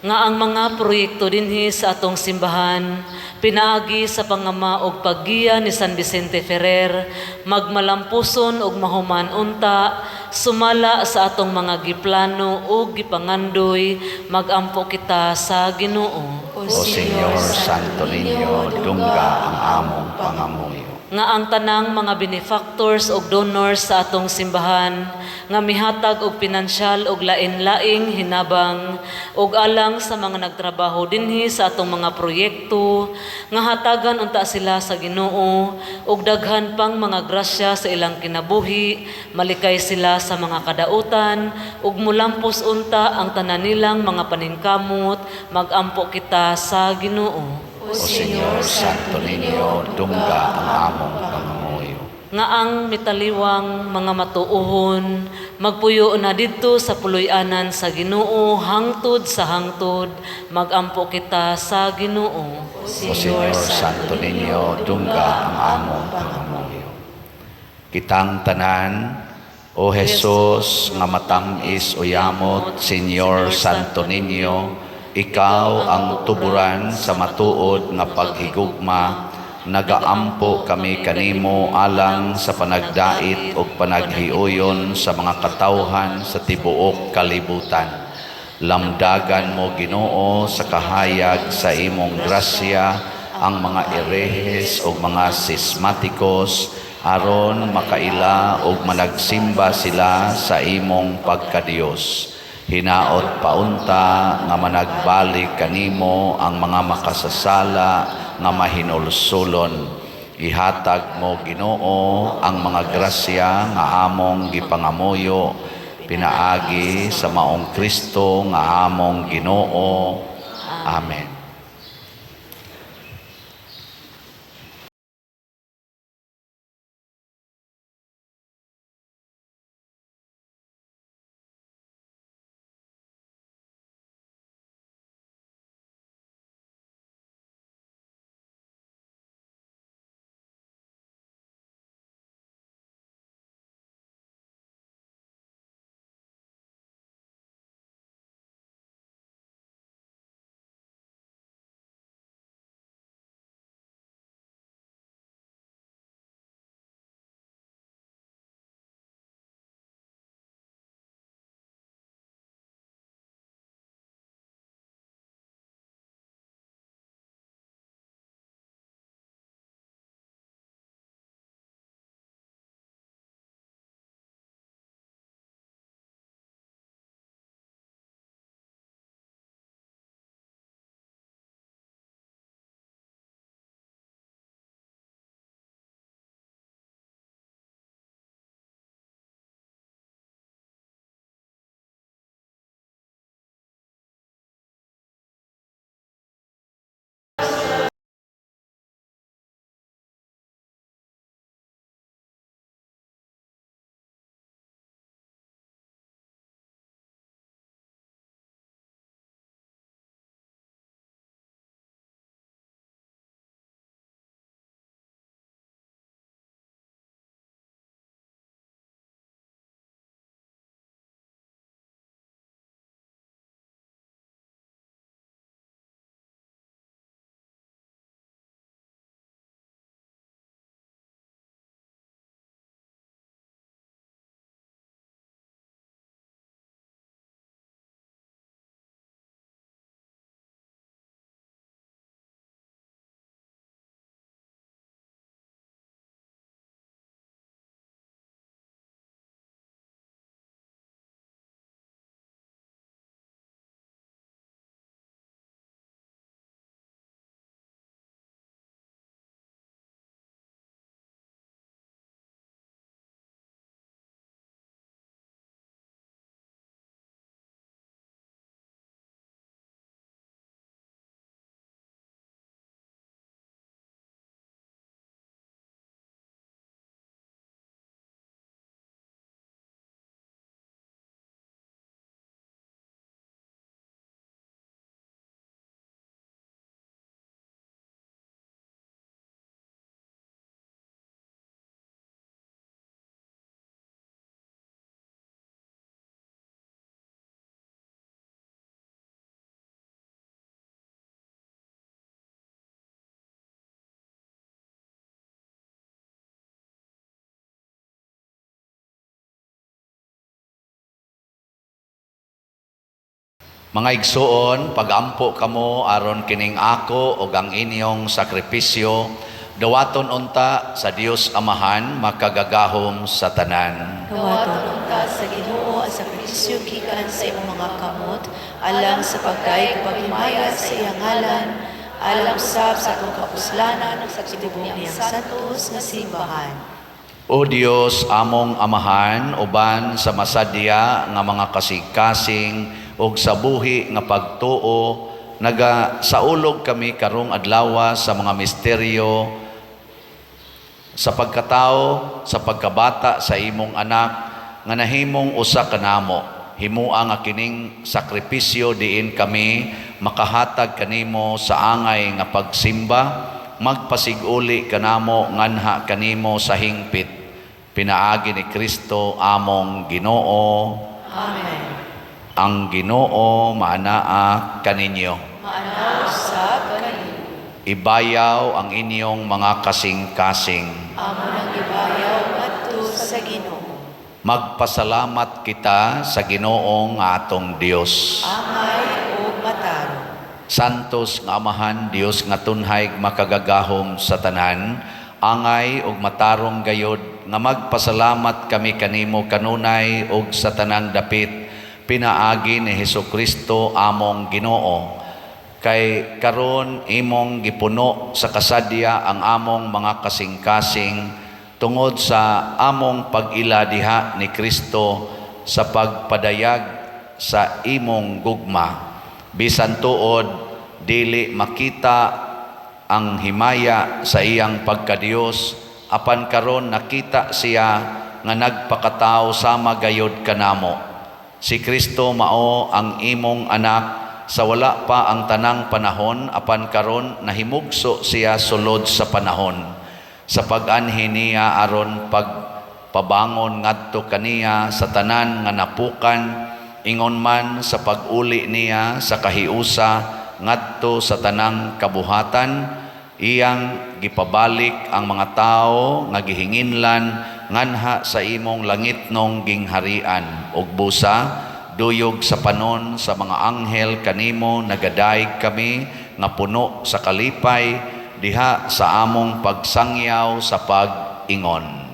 Nga ang mga proyekto dinhi sa atong simbahan, pinaagi sa pangama og paggiya ni San Vicente Ferrer, magmalampuson og mahuman unta sumala sa atong mga giplano ug gipangandoy, magampo kita sa Ginoo. O O Señor Santo Niño, dungga ang among pangamuyo. Nga ang tanang mga benefactors ug donors sa atong simbahan nga mihatag og pinansyal ug lain-laing hinabang ug alang sa mga nagtrabaho dinhi sa atong mga proyekto, nga hatagan unta sila sa Ginoo ug daghan pang mga grasya sa ilang kinabuhi, malikay sila sa mga kadautan ug mulampos unta ang tanan nilang mga paningkamot, magampo kita sa Ginoo. O Señor Santo Niño, dungga ang among pangamuyo. Nga ang mitaliwang mga matuohon magpuyo na didto sa puloy-anan sa Ginoo hangtod sa hangtod, magampo kita sa Ginoo. O Señor Santo Niño, dungga ang among pangamuyo. Kitang tanan, O Jesus, nga matam-is o yamot, Señor Santo Niño, ikaw ang tuburan sa matuod nga paghigugma, nagaampo kami kanimo alang sa panagdait ug panaghiuyon sa mga katawhan sa tibuok kalibutan. Lamdagan mo, Ginoo, sa kahayag sa imong grasya ang mga erehes o mga sismatikos aron makaila og managsimba sila sa imong pagkadiyos. Hinaot paunta nga managbalik kanimo ang mga makasasala nga mahinulsulon. Ihatag mo, Ginoo, ang mga grasya nga among gipangamuyo pinaagi sa maong Kristo nga among Ginoo. Amen. Mga igsuon, pagampo kamo aron kining ako ug ang inyong sakripisyo dawaton unta sa Dios Amahan makagagahom sa tanan. Dawaton unta sa Ginoo ang sakripisyo gikan sa imong mga kamot alang sa pagdayeg paghimaya sa iyang ngalan, alang usab sa atong kapuslanan ug sa tibuok niyang santos nga simbahan. O Dios among Amahan, uban sa masadya nga mga kasing-kasing ug sa buhi nga pagtuo, naga saulog kami karong adlawa sa mga misteryo sa pagkatao, sa pagkabata sa imong anak nga nahimong usa kanamo. Himua nga kining sakripisyo diin kami makahatag kanimo sa angay nga pagsimba, magpasiguli kanamo nganha kanimo sa hingpit. Pinaagi ni Kristo among Ginoo. Amen. Ang Ginoo maanaa kaninyo. Maanaw sa kanimo. Ibayaw ang inyong mga kasing-kasing. Amo nang gibayaw ngadto sa Ginoo. Magpasalamat kita sa Ginoong atong Dios. Angay ug matarong. Santos nga Amahan, Dios nga tunhay makagagahom sa tanan, angay ug matarong gayod nga magpasalamat kami kanimo kanunay ug sa tanang dapit pinaagi ni Hesukristo among Ginoo. Kay karon imong gipuno sa kasadya ang among mga kasing-kasing tungod sa among pag-ila diha ni Kristo sa pagpadayag sa imong gugma. Bisan tuod dili makita ang himaya sa iyang pagkadiyos, apan karon nakita siya nga nagpakatao sama gayod kanamo. Si Kristo mao ang imong anak sa wala pa ang tanang panahon, apan karon nahimugso siya sulod sa panahon. Sa pag-anhi niya aron pagpabangon ngadto kaniya sa tanan nga napukan, ingon man sa pag-uli niya sa kahiusa ngadto sa tanang kabuhatan, iyang gipabalik ang mga tawo nga gihinginlan nganha sa imong langitnong gingharian. Ug busa duyog sa panon sa mga anghel kanimo nagadayeg kami nga puno sa kalipay diha sa among pagsangyaw sa pag-ingon.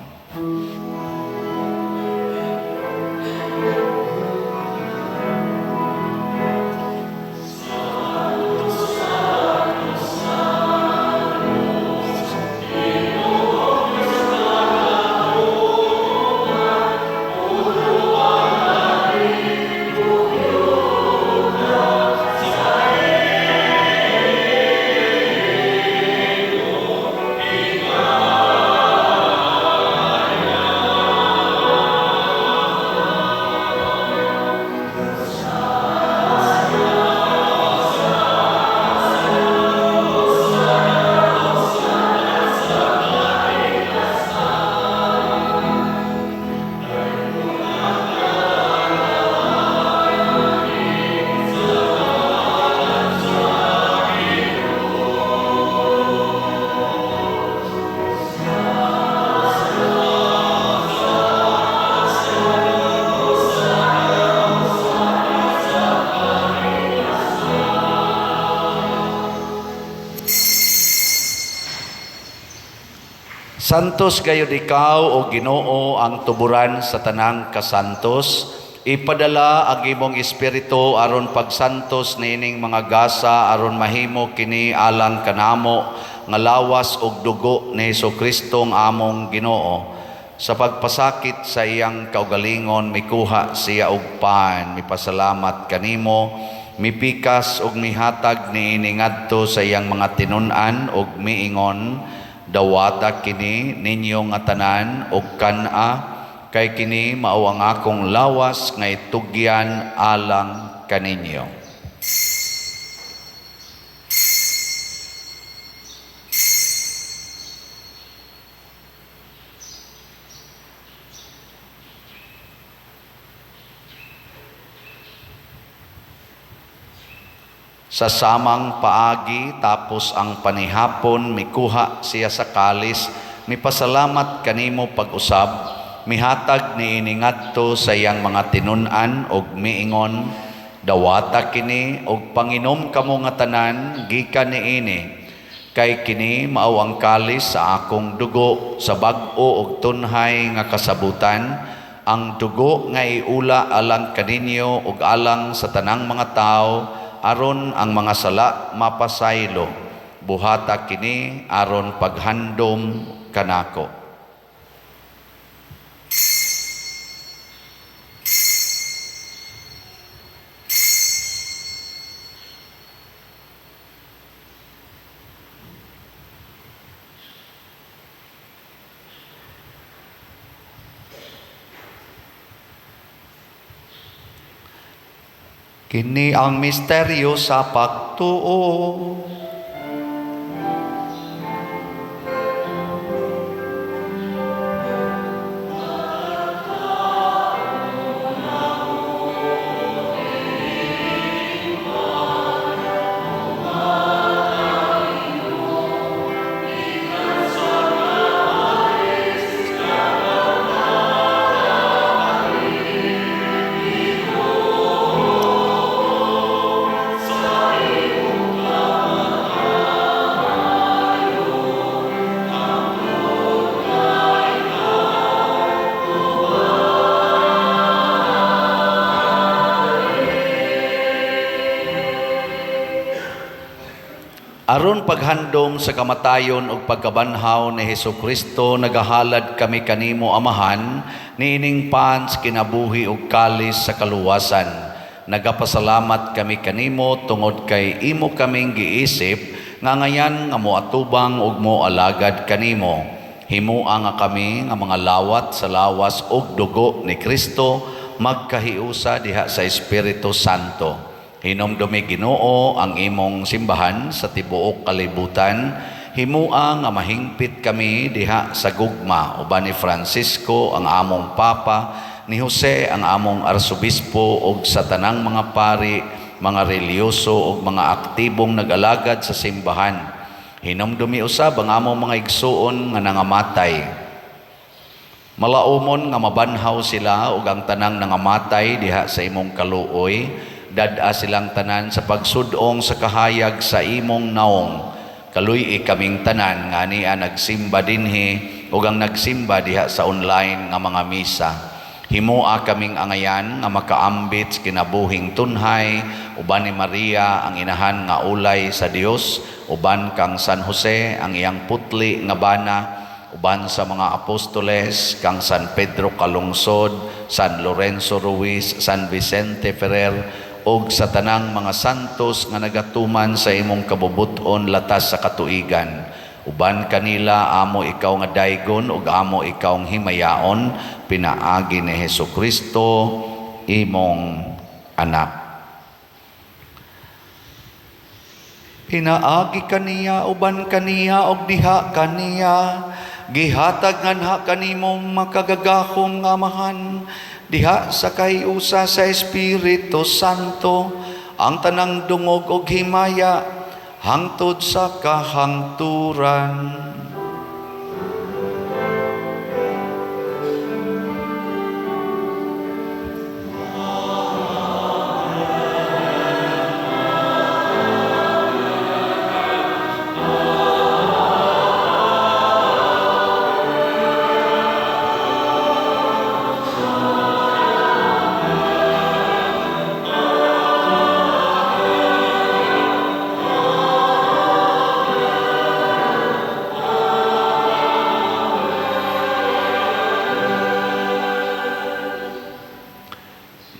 Santos gayud ikaw o Ginoo ang tuburan sa tanang kasantos. Ipadala ang imong espiritu aron pagsantos niining mga gasa aron mahimo kini alang kanamo nga lawas ug dugo ni Hesukristo ang among Ginoo. Sa pagpasakit sa iyang kaugalingon mikuha siya og pan, mipasalamat kanimo, mipikas ug mihatag niini ngadto sa iyang mga tinun-an ug miingon, dawata kini ninyo nga tanan og kan-a, kay kini mao ang akong lawas nga itugyan alang kaninyo. Sa samang paagi, tapos ang panihapon, mikuha siya sa kalis, mipasalamat kanimo pag-usab, mihatag niini ngadto sa iyang mga tinun-an og miingon, Dawata kini og panginom kamo nga tanan gikan niini, kay kini mao ang kalis sa akong dugo sa bag-o og tunhay nga kasabutan, ang dugo nga iula alang kaninyo ug alang sa tanang mga tawo aron ang mga sala mapasaylo. Buhata kini aron paghandom kanako. Kini ang misteryo sa pagtuo. Aron paghandom sa kamatayon ug pagkabanhaw ni Hesukristo, nagahalad kami kanimo, Amahan, niining pans kinabuhi ug kalis sa kaluwasan. Nagapasalamat kami kanimo tungod kay imo kaming giisip nga ngayan nga moatubang ug moalagad kanimo. Himua nga kami nga mga lawat sa lawas ug dugo ni Kristo magkahiusa diha sa Espiritu Santo. Hinumdumi, Ginoo, ang imong simbahan sa tibuok kalibutan. Himua nga mahingpit kami diha sa gugma uban ni Francisco ang among Papa, ni Jose ang among Arsobispo ug sa tanang mga pari, mga relihiyoso ug mga aktibong nag-alagad sa simbahan. Hinumdumi usab ang among mga igsuon nga nangamatay. Malaumon nga mabanhaw sila ug ang tanang nangamatay diha sa imong kaluoy. Dad-a silang tanan sa pagsudong sa kahayag sa imong naong. Kaluy-i kaming tanan nga ania nagsimba dinhi ug ang nagsimba diha sa online nga mga misa. Himua kaming angayan nga makaambit sa kinabuhing tunhay uban ni Maria ang inahan nga ulay sa Dios, uban kang San Jose ang iyang putli nga bana, uban sa mga apostoles kang San Pedro Calungsod, San Lorenzo Ruiz, San Vicente Ferrer ug sa tanang mga santos nga nagatuman sa imong kabubut-on latas sa katuigan. Uban kanila amo ikaw nga daygon ug amo ikaw ang himayaon pinaagi ni Hesukristo imong anak. Pinaagi kaniya, uban kaniya ug diha kaniya, gihatag nganha kanimong makagagahom nga Amahan diha sa kahiusa sa Espiritu Santo ang tanang dungog ug himaya hangtod sa kahangturan.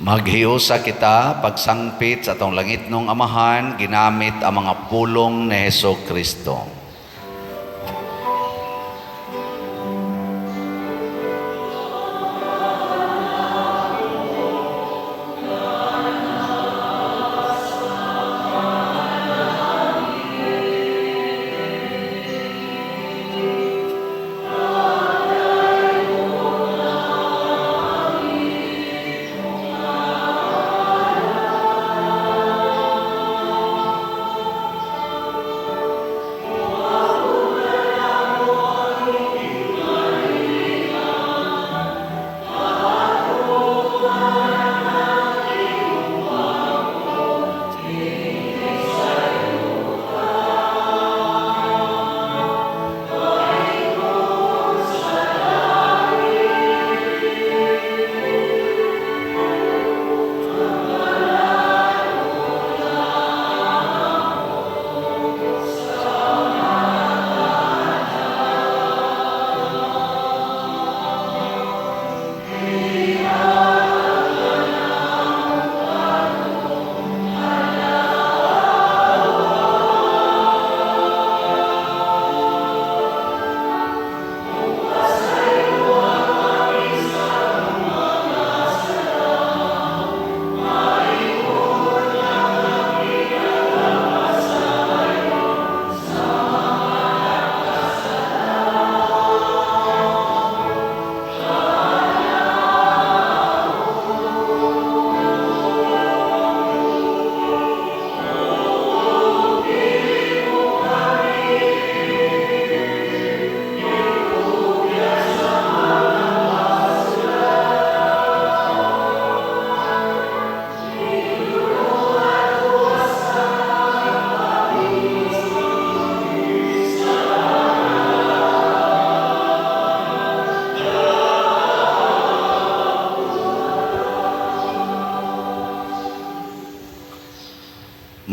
Maghiusa kita pagsangpit sa atong langitnong Amahan ginamit ang mga pulong ni Hesukristo.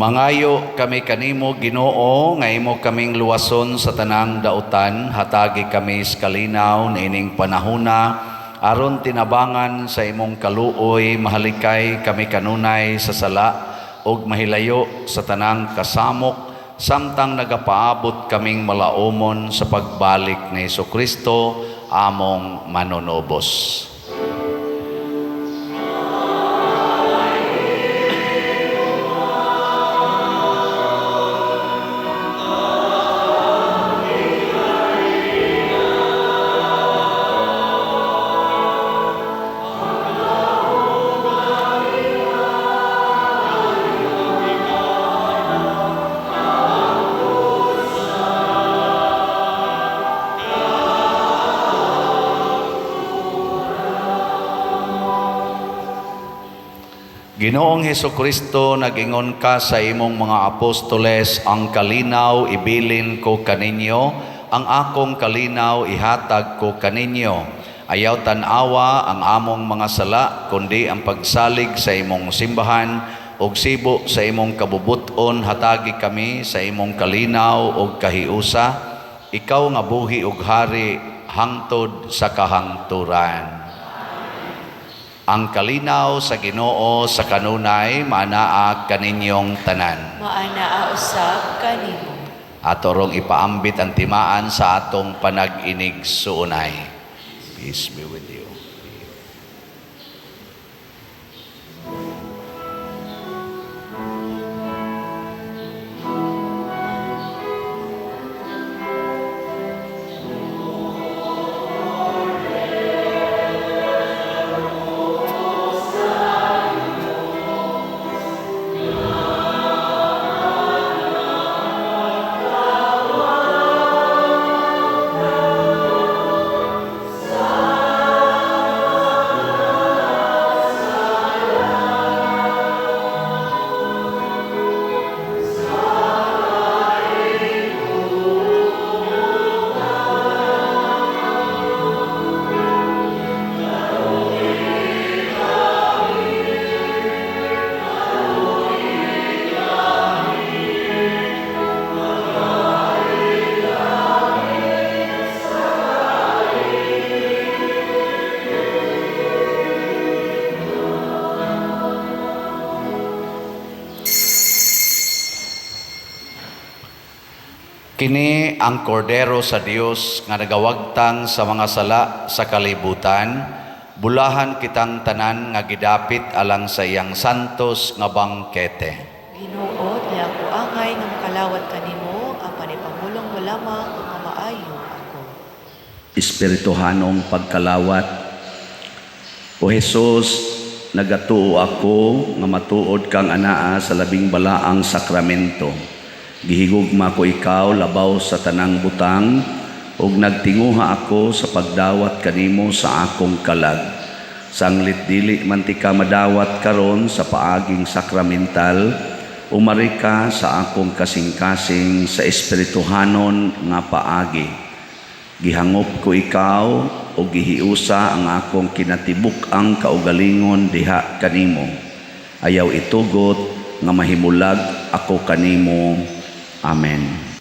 Mangayo kami kanimo, Ginoo, nga imo kaming luwason sa tanang dautan, hatagi kami sa kalinaw niining panahona aron tinabangan sa imong kaluoy mahalikay kami kanunay sa sala ug mahilayo sa tanang kasamok samtang nagapaabot kaming malaumon sa pagbalik ni Hesukristo among manunubos. Ginoong Hesukristo, nagingon ka sa imong mga apostoles, "Ang kalinaw ibilin ko kaninyo, ang akong kalinaw ihatag ko kaninyo. Ayaw tan-awa ang among mga sala, kundi ang pagsalig sa imong simbahan, ug sibo sa imong kabubuton hatagi kami sa imong kalinaw ug kahiusa. Ikaw nga buhi ug hari hangtod sa kahangturan." Ang kalinaw sa Ginoo sa kanunay maanaa kaninyong tanan. Maanaa usab kanimo. Ato rong ipaambit ang timaan sa atong panag-inigsuonay. Peace be with you. Kini ang kordero sa Dios nga nagawagtang sa mga sala sa kalibutan. Bulahan kitang tanan nga gidapit alang sa iyang santos nga bangkete. Ginoo, dili ako angay nga makalawat kanimo, apan ipamulong mo lamang ug mamaayo ako. Espirituhanong pagkalawat. O Jesus, nagatuo ako nga matuod kang anaa sa labing balaang sakramento. Gihigugma ko ikaw labaw sa tanang butang ug nagtinguha ako sa pagdawat kanimo sa akong kalag. Sanglit dili man tika madawat karon sa paaging sakramental, umari ka sa akong kasing-kasing sa espirituhanon nga paagi. Gihangop ko ikaw o gihiusa ang akong kinatibuk-ang kaugalingon diha kanimo. Ayaw itugot nga mahimulag ako kanimo. Amen.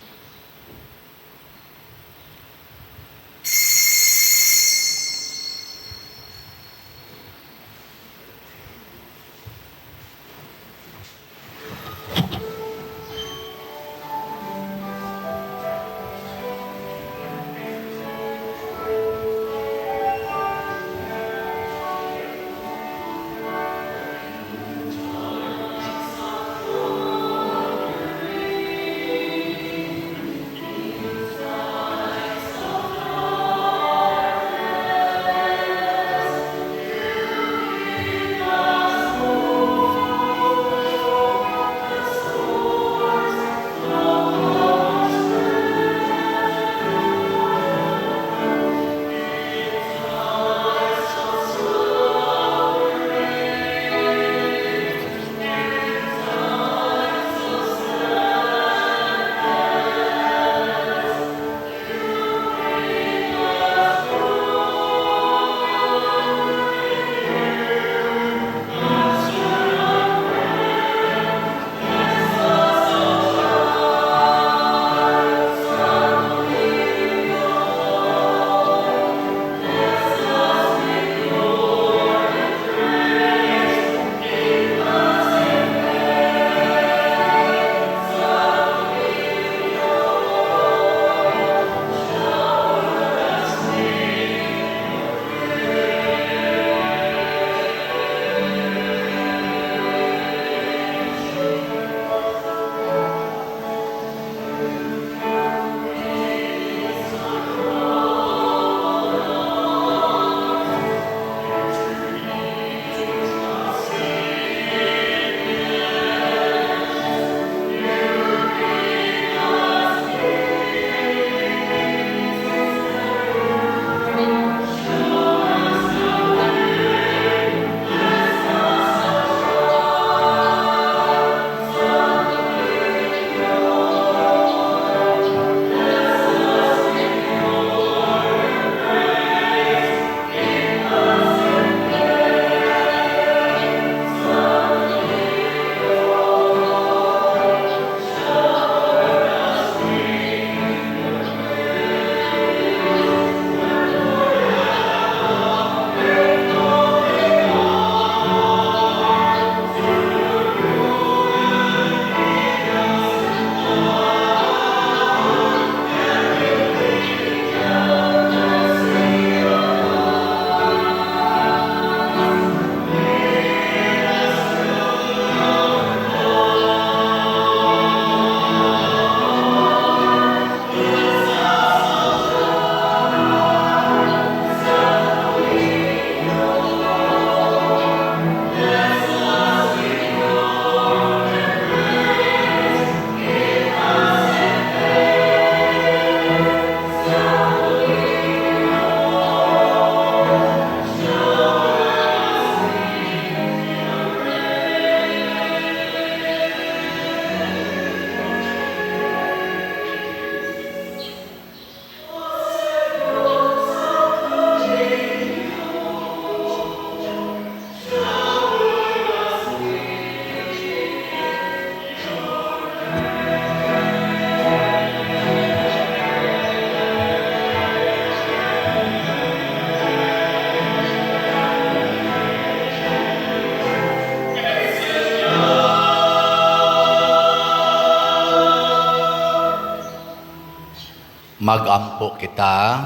Magampo kita.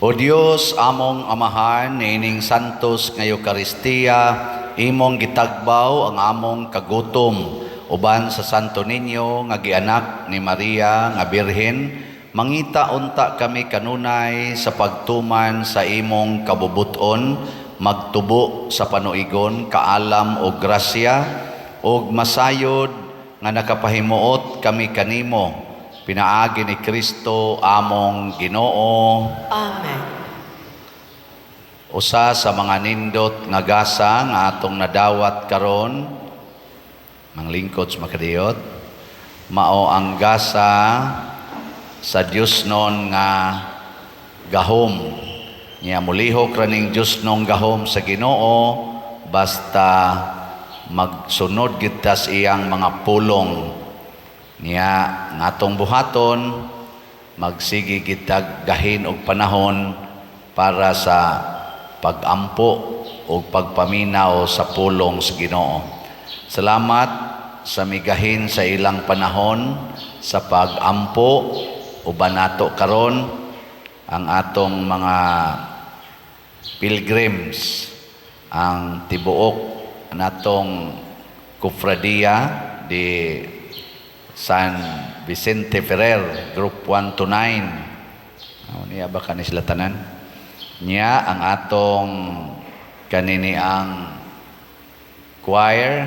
O Dios, among Amahan, niining santos nga Eukaristiya, imong gitagbaw ang among kagutom uban sa Santo Niño nga gianak ni Maria nga Birhen, mangita unta kami kanunay sa pagtuman sa imong kabubuton, magtubo sa panuigon, kaalam o grasya, ug masayod nga nakapahimuot kami kanimo, pinaagi ni Kristo among Ginoo. Amen. Usa sa mga nindot nga gasa nga atong nadawat karon, manglingkod sa makadiyot, mao ang gasa sa Diyosnon nga gahom. Nya mulihok ra ning Diyosnong gahom sa Ginoo basta magsunod kita sa iyang mga pulong. Niya nga atong buhaton, magsige kita gahin og panahon para sa pagampo o pagpaminaw sa pulong sa Ginoo. Salamat sa migahin sa ilang panahon sa pagampo uban nato karon ang atong mga pilgrims, ang tibuok natong Kofradia di San Vicente Ferrer, Group 1 to 9. Ano niya ba kani sila tanan? Niya ang atong kanini ang choir,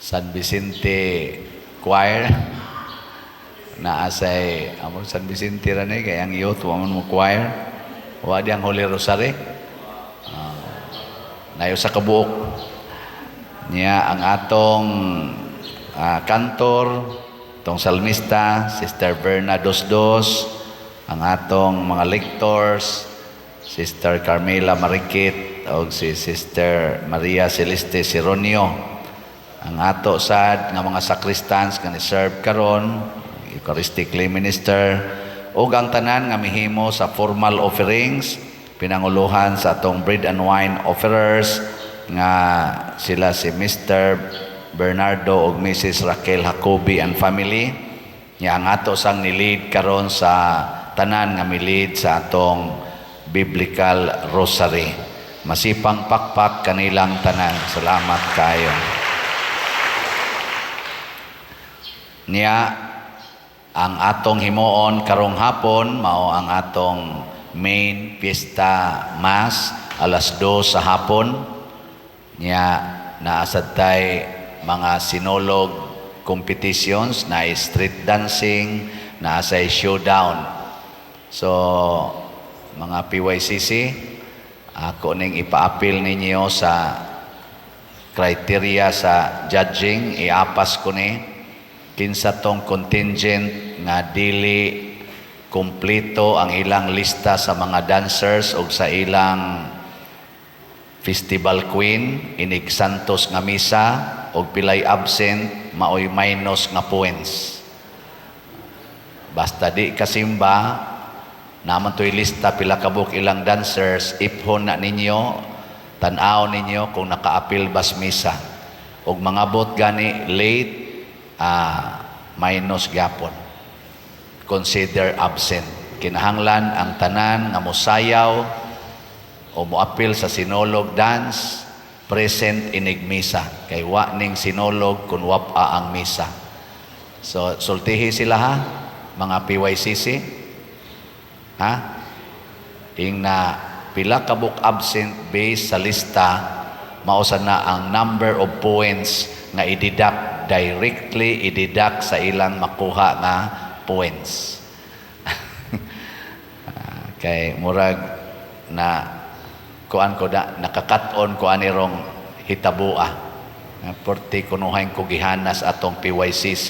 San Vicente Choir, naa say among San Vicente ra ni kay ang youth wa man mo choir. Wa di ang Holy Rosary. Nayo sa kabuok. Niya ang atong kantor, tong salmista, Sister Berna Dosdos, ang atong mga lectors, Sister Carmela Marikit o si Sister Maria Celeste Sironio. Ang ato sad nga mga sacristans nga ni-serve karon, Eucharistic lay minister, ug ang tanan nga mihimo sa formal offerings, pinanguluhan sa atong bread and wine offerers nga sila si Mr. Bernardo ug Mrs. Raquel Jacobi and family. Nya ang ato sang ni-lead karon sa tanan nga mi-lead sa atong biblical rosary. Masipang pakpak kanilang tanan. Salamat kayo. Niya ang atong himuon karong hapon mao ang atong main fiesta mass 2:00 sa hapon. Niya naasad tay mga sinulog competitions, na street dancing, naa say showdown. So mga PYCC, ako ning ipa-appeal ninyo sa criteria sa judging, iapas ko ni kinsa tong contingent nga dili kumpleto ang ilang lista sa mga dancers o sa ilang festival queen, inig Santos nga misa og pilay absent, maoy minus nga points. Basta di kasimba, naman to'y lista pila kabuk ilang dancers, iphon na ninyo, tan-aw ninyo kung naka-apil bas misa. Og mangabot gani late, minus gyapon. Consider absent. Kinahanglan ang tanan nga mosayaw o moapil sa sinulog dance, present inig misa. Kay wa ning sinulog kun wapa ang misa. So sultihi sila ha, mga PYCC. Ha? Ing na pila kabuk absent based sa lista, mausa na ang number of points nga i-deduct, directly i-deduct sa ilang makuha nga points. Kay murag na kuan ko da, nakakat-on ko ani rong hitabua. Porte kunuhay ko gihanas atong PYCC,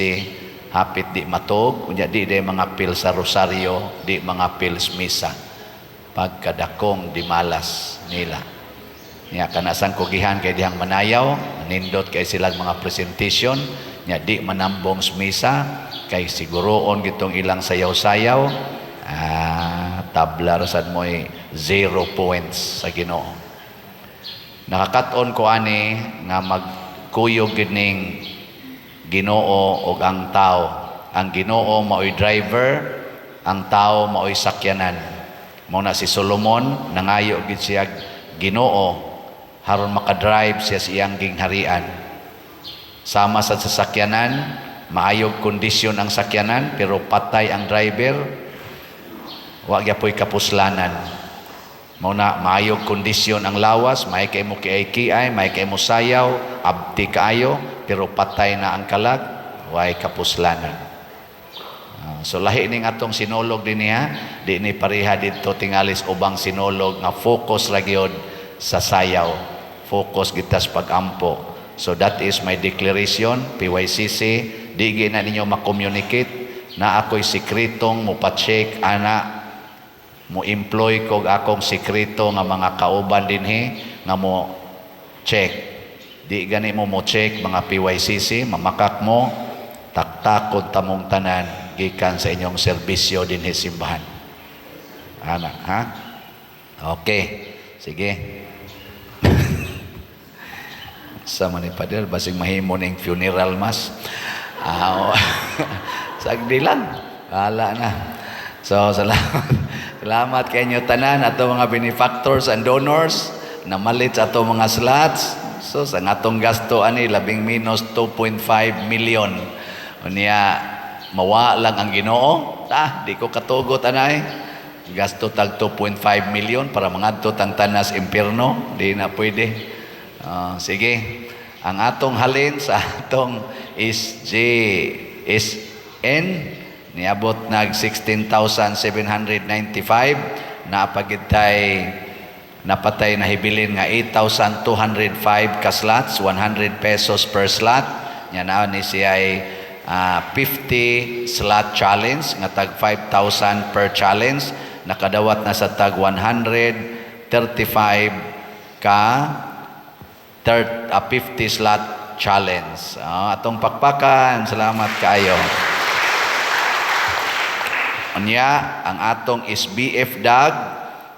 hapit di matog, unya di di mga pil sa Rosario, di mga pils misa. Pagkadakong di malas nila. Nya kanasan ko gihan kay dihang manayaw, nindot kay silang mga presentation, nya di manambong sa misa, kay siguroon gitong ilang sayaw-sayaw, tabla ra sad mo'y 0 points sa Ginoo. Nakakat-on ko ani nga magkuyog gid ning Ginoo ug ang tao. Ang Ginoo maoy driver, ang tao maoy sakyanan. Mao na si Solomon nangayo gid siya Ginoo haron makadrive siya sa iyang gingharian. Sama sa sasakyanan, maayog kondisyon ang sakyanan pero patay ang driver, wa gyapoy kapuslanan. Mao na maayog kondisyon ang lawas, may kay mo kiay-kiay, may kay mo sayaw, abti kaayo, pero patay na ang kalag, way kapuslanan. So lahi ning atong sinulog din niya, di ni pareha didto tingalis ubang sinulog nga focus ra gyud sa sayaw, focus gitas pag-ampo. So that is my declaration, PYCC, di gyud na ninyo ma-communicate na ako'y sikretong mo-check ana, mo employ kog akong sikreto nga mga kauban dinhi nga mo check. Di gani mo mo check, mga PYCC, mamakak mo, taktakod tamong tanan gikan sa inyong serbisyo dinhi simbahan. Ana, ha? Okay. Sige. Sa man ni Pader, basing mahimo ning funeral mass. Ah, sagdi lang. Bahala na. So, salamat. Salamat kay inyo tanan ato mga benefactors and donors na malit sa ato mga slots. So, sa atong gasto ani labing minus 2.5 million. Unya mawa lang ang Ginoo. Ah, di ko katugot anay. Gasto tag 2.5 million para mangadto tang tanas impierno, di na pwede. Ah, sige. Ang atong halin sa atong is G is N niabot nag 16,795, napagitay napatay na hibilin nga 8,205 ka slots, 100 pesos per slot. Nya naa ni siya ay 50 slot challenge nga tag 5,000 per challenge, nakadawat na sa tag 135 ka 50 slot challenge. Atong pakpakan, salamat kaayo. Unya, ang atong SBF dag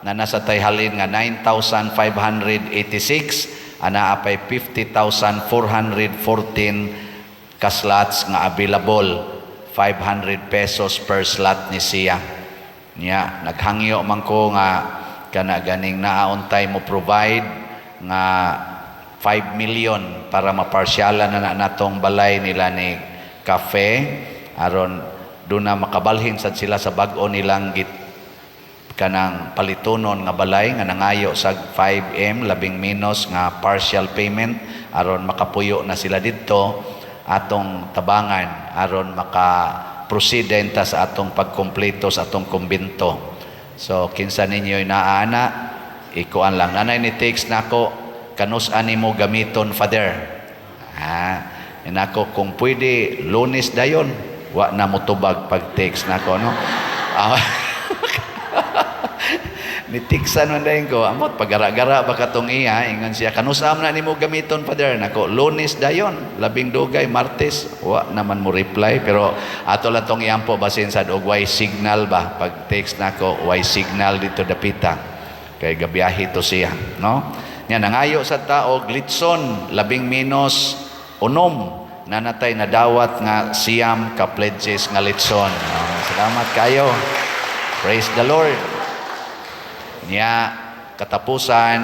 na nasa tayhalin nga 9,586, ana apay 50,414 ka slots nga available, 500 pesos per slot ni siya. Nya naghangyo man ko nga kana ganing naauntay mo provide nga 5 million para maparsyalan na, na natong balay nila ni cafe aron doon na makabalhin sad sila sa bag-o nilang git kanang palitunon nga balay nga nangayo sa 5M labing minus nga partial payment aron makapuyo na sila didto. Atong tabangan aron maka proceed ta sa atong pagkumpleto sa atong kumbento. So kinsa ninyo naana, ikuan lang. Nanay ni text nako, "Kanus ani mo gamiton, Father?" Ah, inako, "Kung pwede Lunes dayon." Wa na motubag pag text nako, no? Ah, ni tiksan man dayon ko, amot pagara-gara ba katong iya, ingon siya, "Kanus-a na nimo gamiton, Father?" Nako, "Lunes dayon, labing dugay Martes." Wa naman mo reply, pero ato lang tong iyampo basin sad og way signal ba. Pag text nako, way signal dito dapita kay gabiyahe to siya, no? Nya nangayo sa tao litson labing minus 6, nanatay na dawat nga 9 ka pledges nga litson. Oh, salamat kayo. Praise the Lord. Nya katapusan,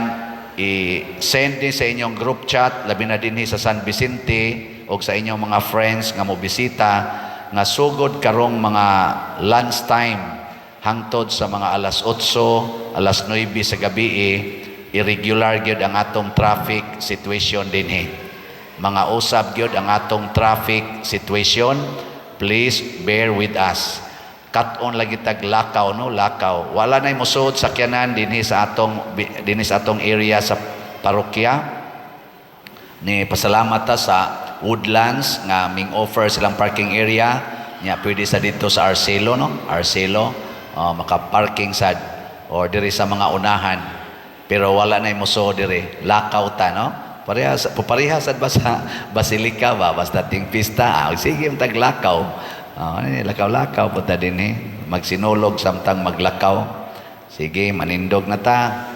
i-send ni sa inyong group chat, labi na dinhi sa San Vicente o sa inyong mga friends nga mo bisita, nga sugod karong mga lunch time hangtod sa mga alas 8, alas 9 sa gabi, irregular gyud ang atong traffic situation dinhi. Mga usab gyud ang atong traffic situation. Please bear with us. Cut-on lagi tag lakaw, no? Lakaw. Wala nay mosuod sakyanan dinhi sa atong area sa parokya. Ni pasalamat ta sa Woodlands nga ming offer silang parking area. Nya pwede sa dito sa Arcelo, no? Arcelo, maka-parking sad or diri sa mga unahan. Pero wala nay mosuod diri. Lakaw ta, no? Parehas pareha sad ba sa Basilica ba, basta ting pista, sige taglakaw. Ah, lakaw-lakaw punta din eh. Magsinulog samtang maglakaw. Sige, manindog na ta.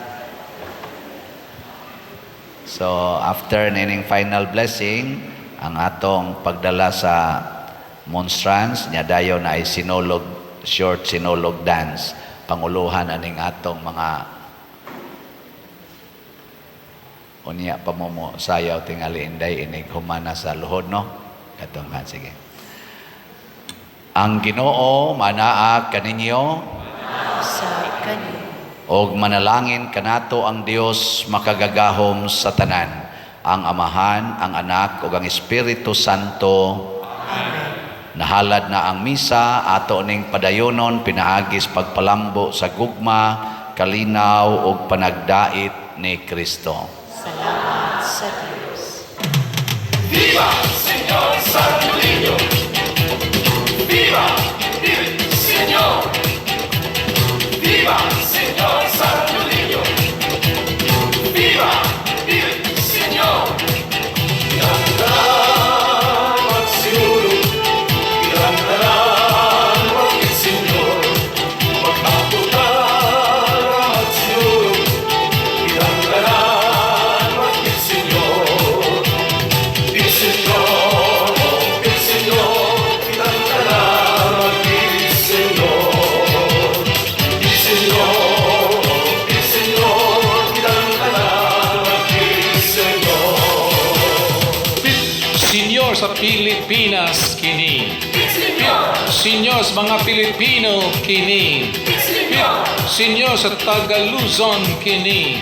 So, after nining final blessing, Ang atong pagdala sa monstrance nya, dayon na ay sinulog, short sinulog dance, panguluhan aning atong mga unya pa mo mo sayaw tingali, inday, inig humana sa luhod, no? Katong ha, sige. Ang Ginoo manaa kaninyo. Sa kani. Og manalangin kanato ang Dios makagagahom sa tanan, ang Amahan, ang Anak ug ang Espiritu Santo. Amen. Nahalad na ang misa, ato ning padayonon pinaagis pagpalambo sa gugma, kalinaw ug panagdait ni Kristo. Salamat sa Dios. Viva Señor Santo Niño! Viva el Señor! Viva Señor Santo Niño! Viva el Señor! Kitang magsinulog, kitang tanan Señor. Mag-ampo ta magsinulog, kitang tanan Señor. Il Señor, il Señor, kitang tanan il Señor. Il Señor, il Señor, kitang tanan il Señor. Senyor sa Pilipinas kini. Senyor sa mga Pilipino kini. Senyor sa taga Luzon kini.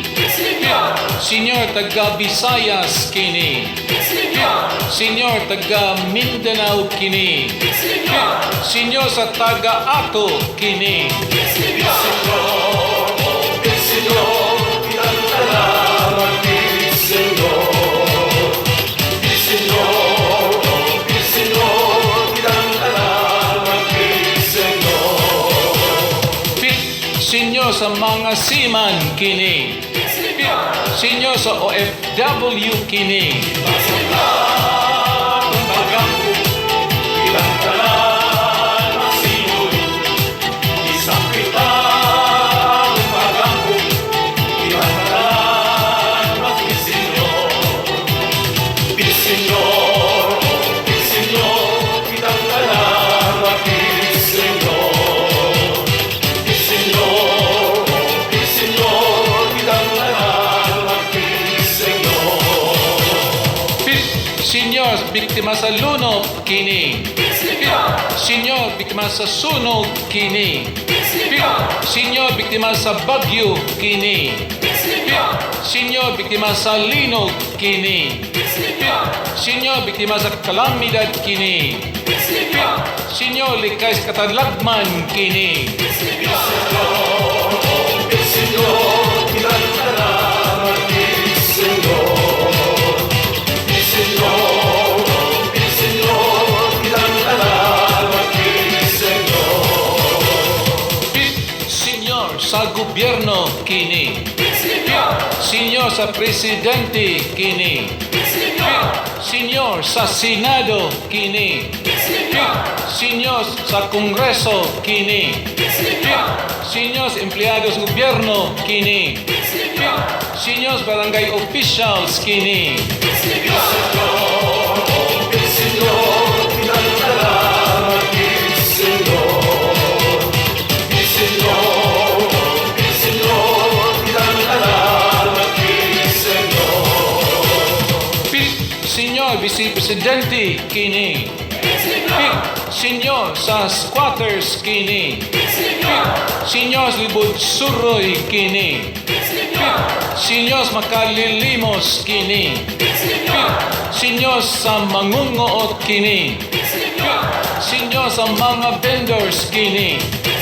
Senyor taga Visayas kini. Senyor taga Mindanao kini. Senyor sa taga Ato kini. Il Señor, kitang tanan il Señor. Il Señor, il Señor, kitang tanan il Señor. Pit, Senyor sa mga seaman kini. Senyor sa OFW kini. Pag-ampo, kitang tanan magsinulog. Isang kita pag-ampo, kitang tanan mag-Señor. Il Señor, il Señor, kitang tanan mag-Señor. Il Señor, il Señor, kitang tanan mag-Señor. Pit, Senyor biktima sa lunop kini. Pit, Senyor biktima sa sunog kini. Pit, Senyor biktima sa bagyo kini. Pit, Senyor biktima sa linog kini. Pit, Senyor biktima sa kalamidad kini. Pit, Senyor likay sa katalagman kini. Il Señor, kitang tanan il Señor. Il Señor, il Señor, kitang tanan il Señor. Pit, Senyor sa gobyerno kini. Pit, Senyor sa presidente kini. Pit, Senyor sa Senado kini. Pit, Senyor sa Kongreso kini. Pit, Senyor sa empleyado sa gobyerno kini. Pit, Senyor sa barangay officials kini. Il Señor, kitang tanan il Señor. Il Señor, il Señor, kitang tanan il Señor. Pit, Senyor Vice Presidente kini. Pit, Senyor sa squatters kini. Pit, Senyor sa Libod Suroy kini. Pit, Senyor sa makalilimos kini. Pit, Senyor sa mangunguot kini. Pit, Senyor sa mga vendors kini. Pit,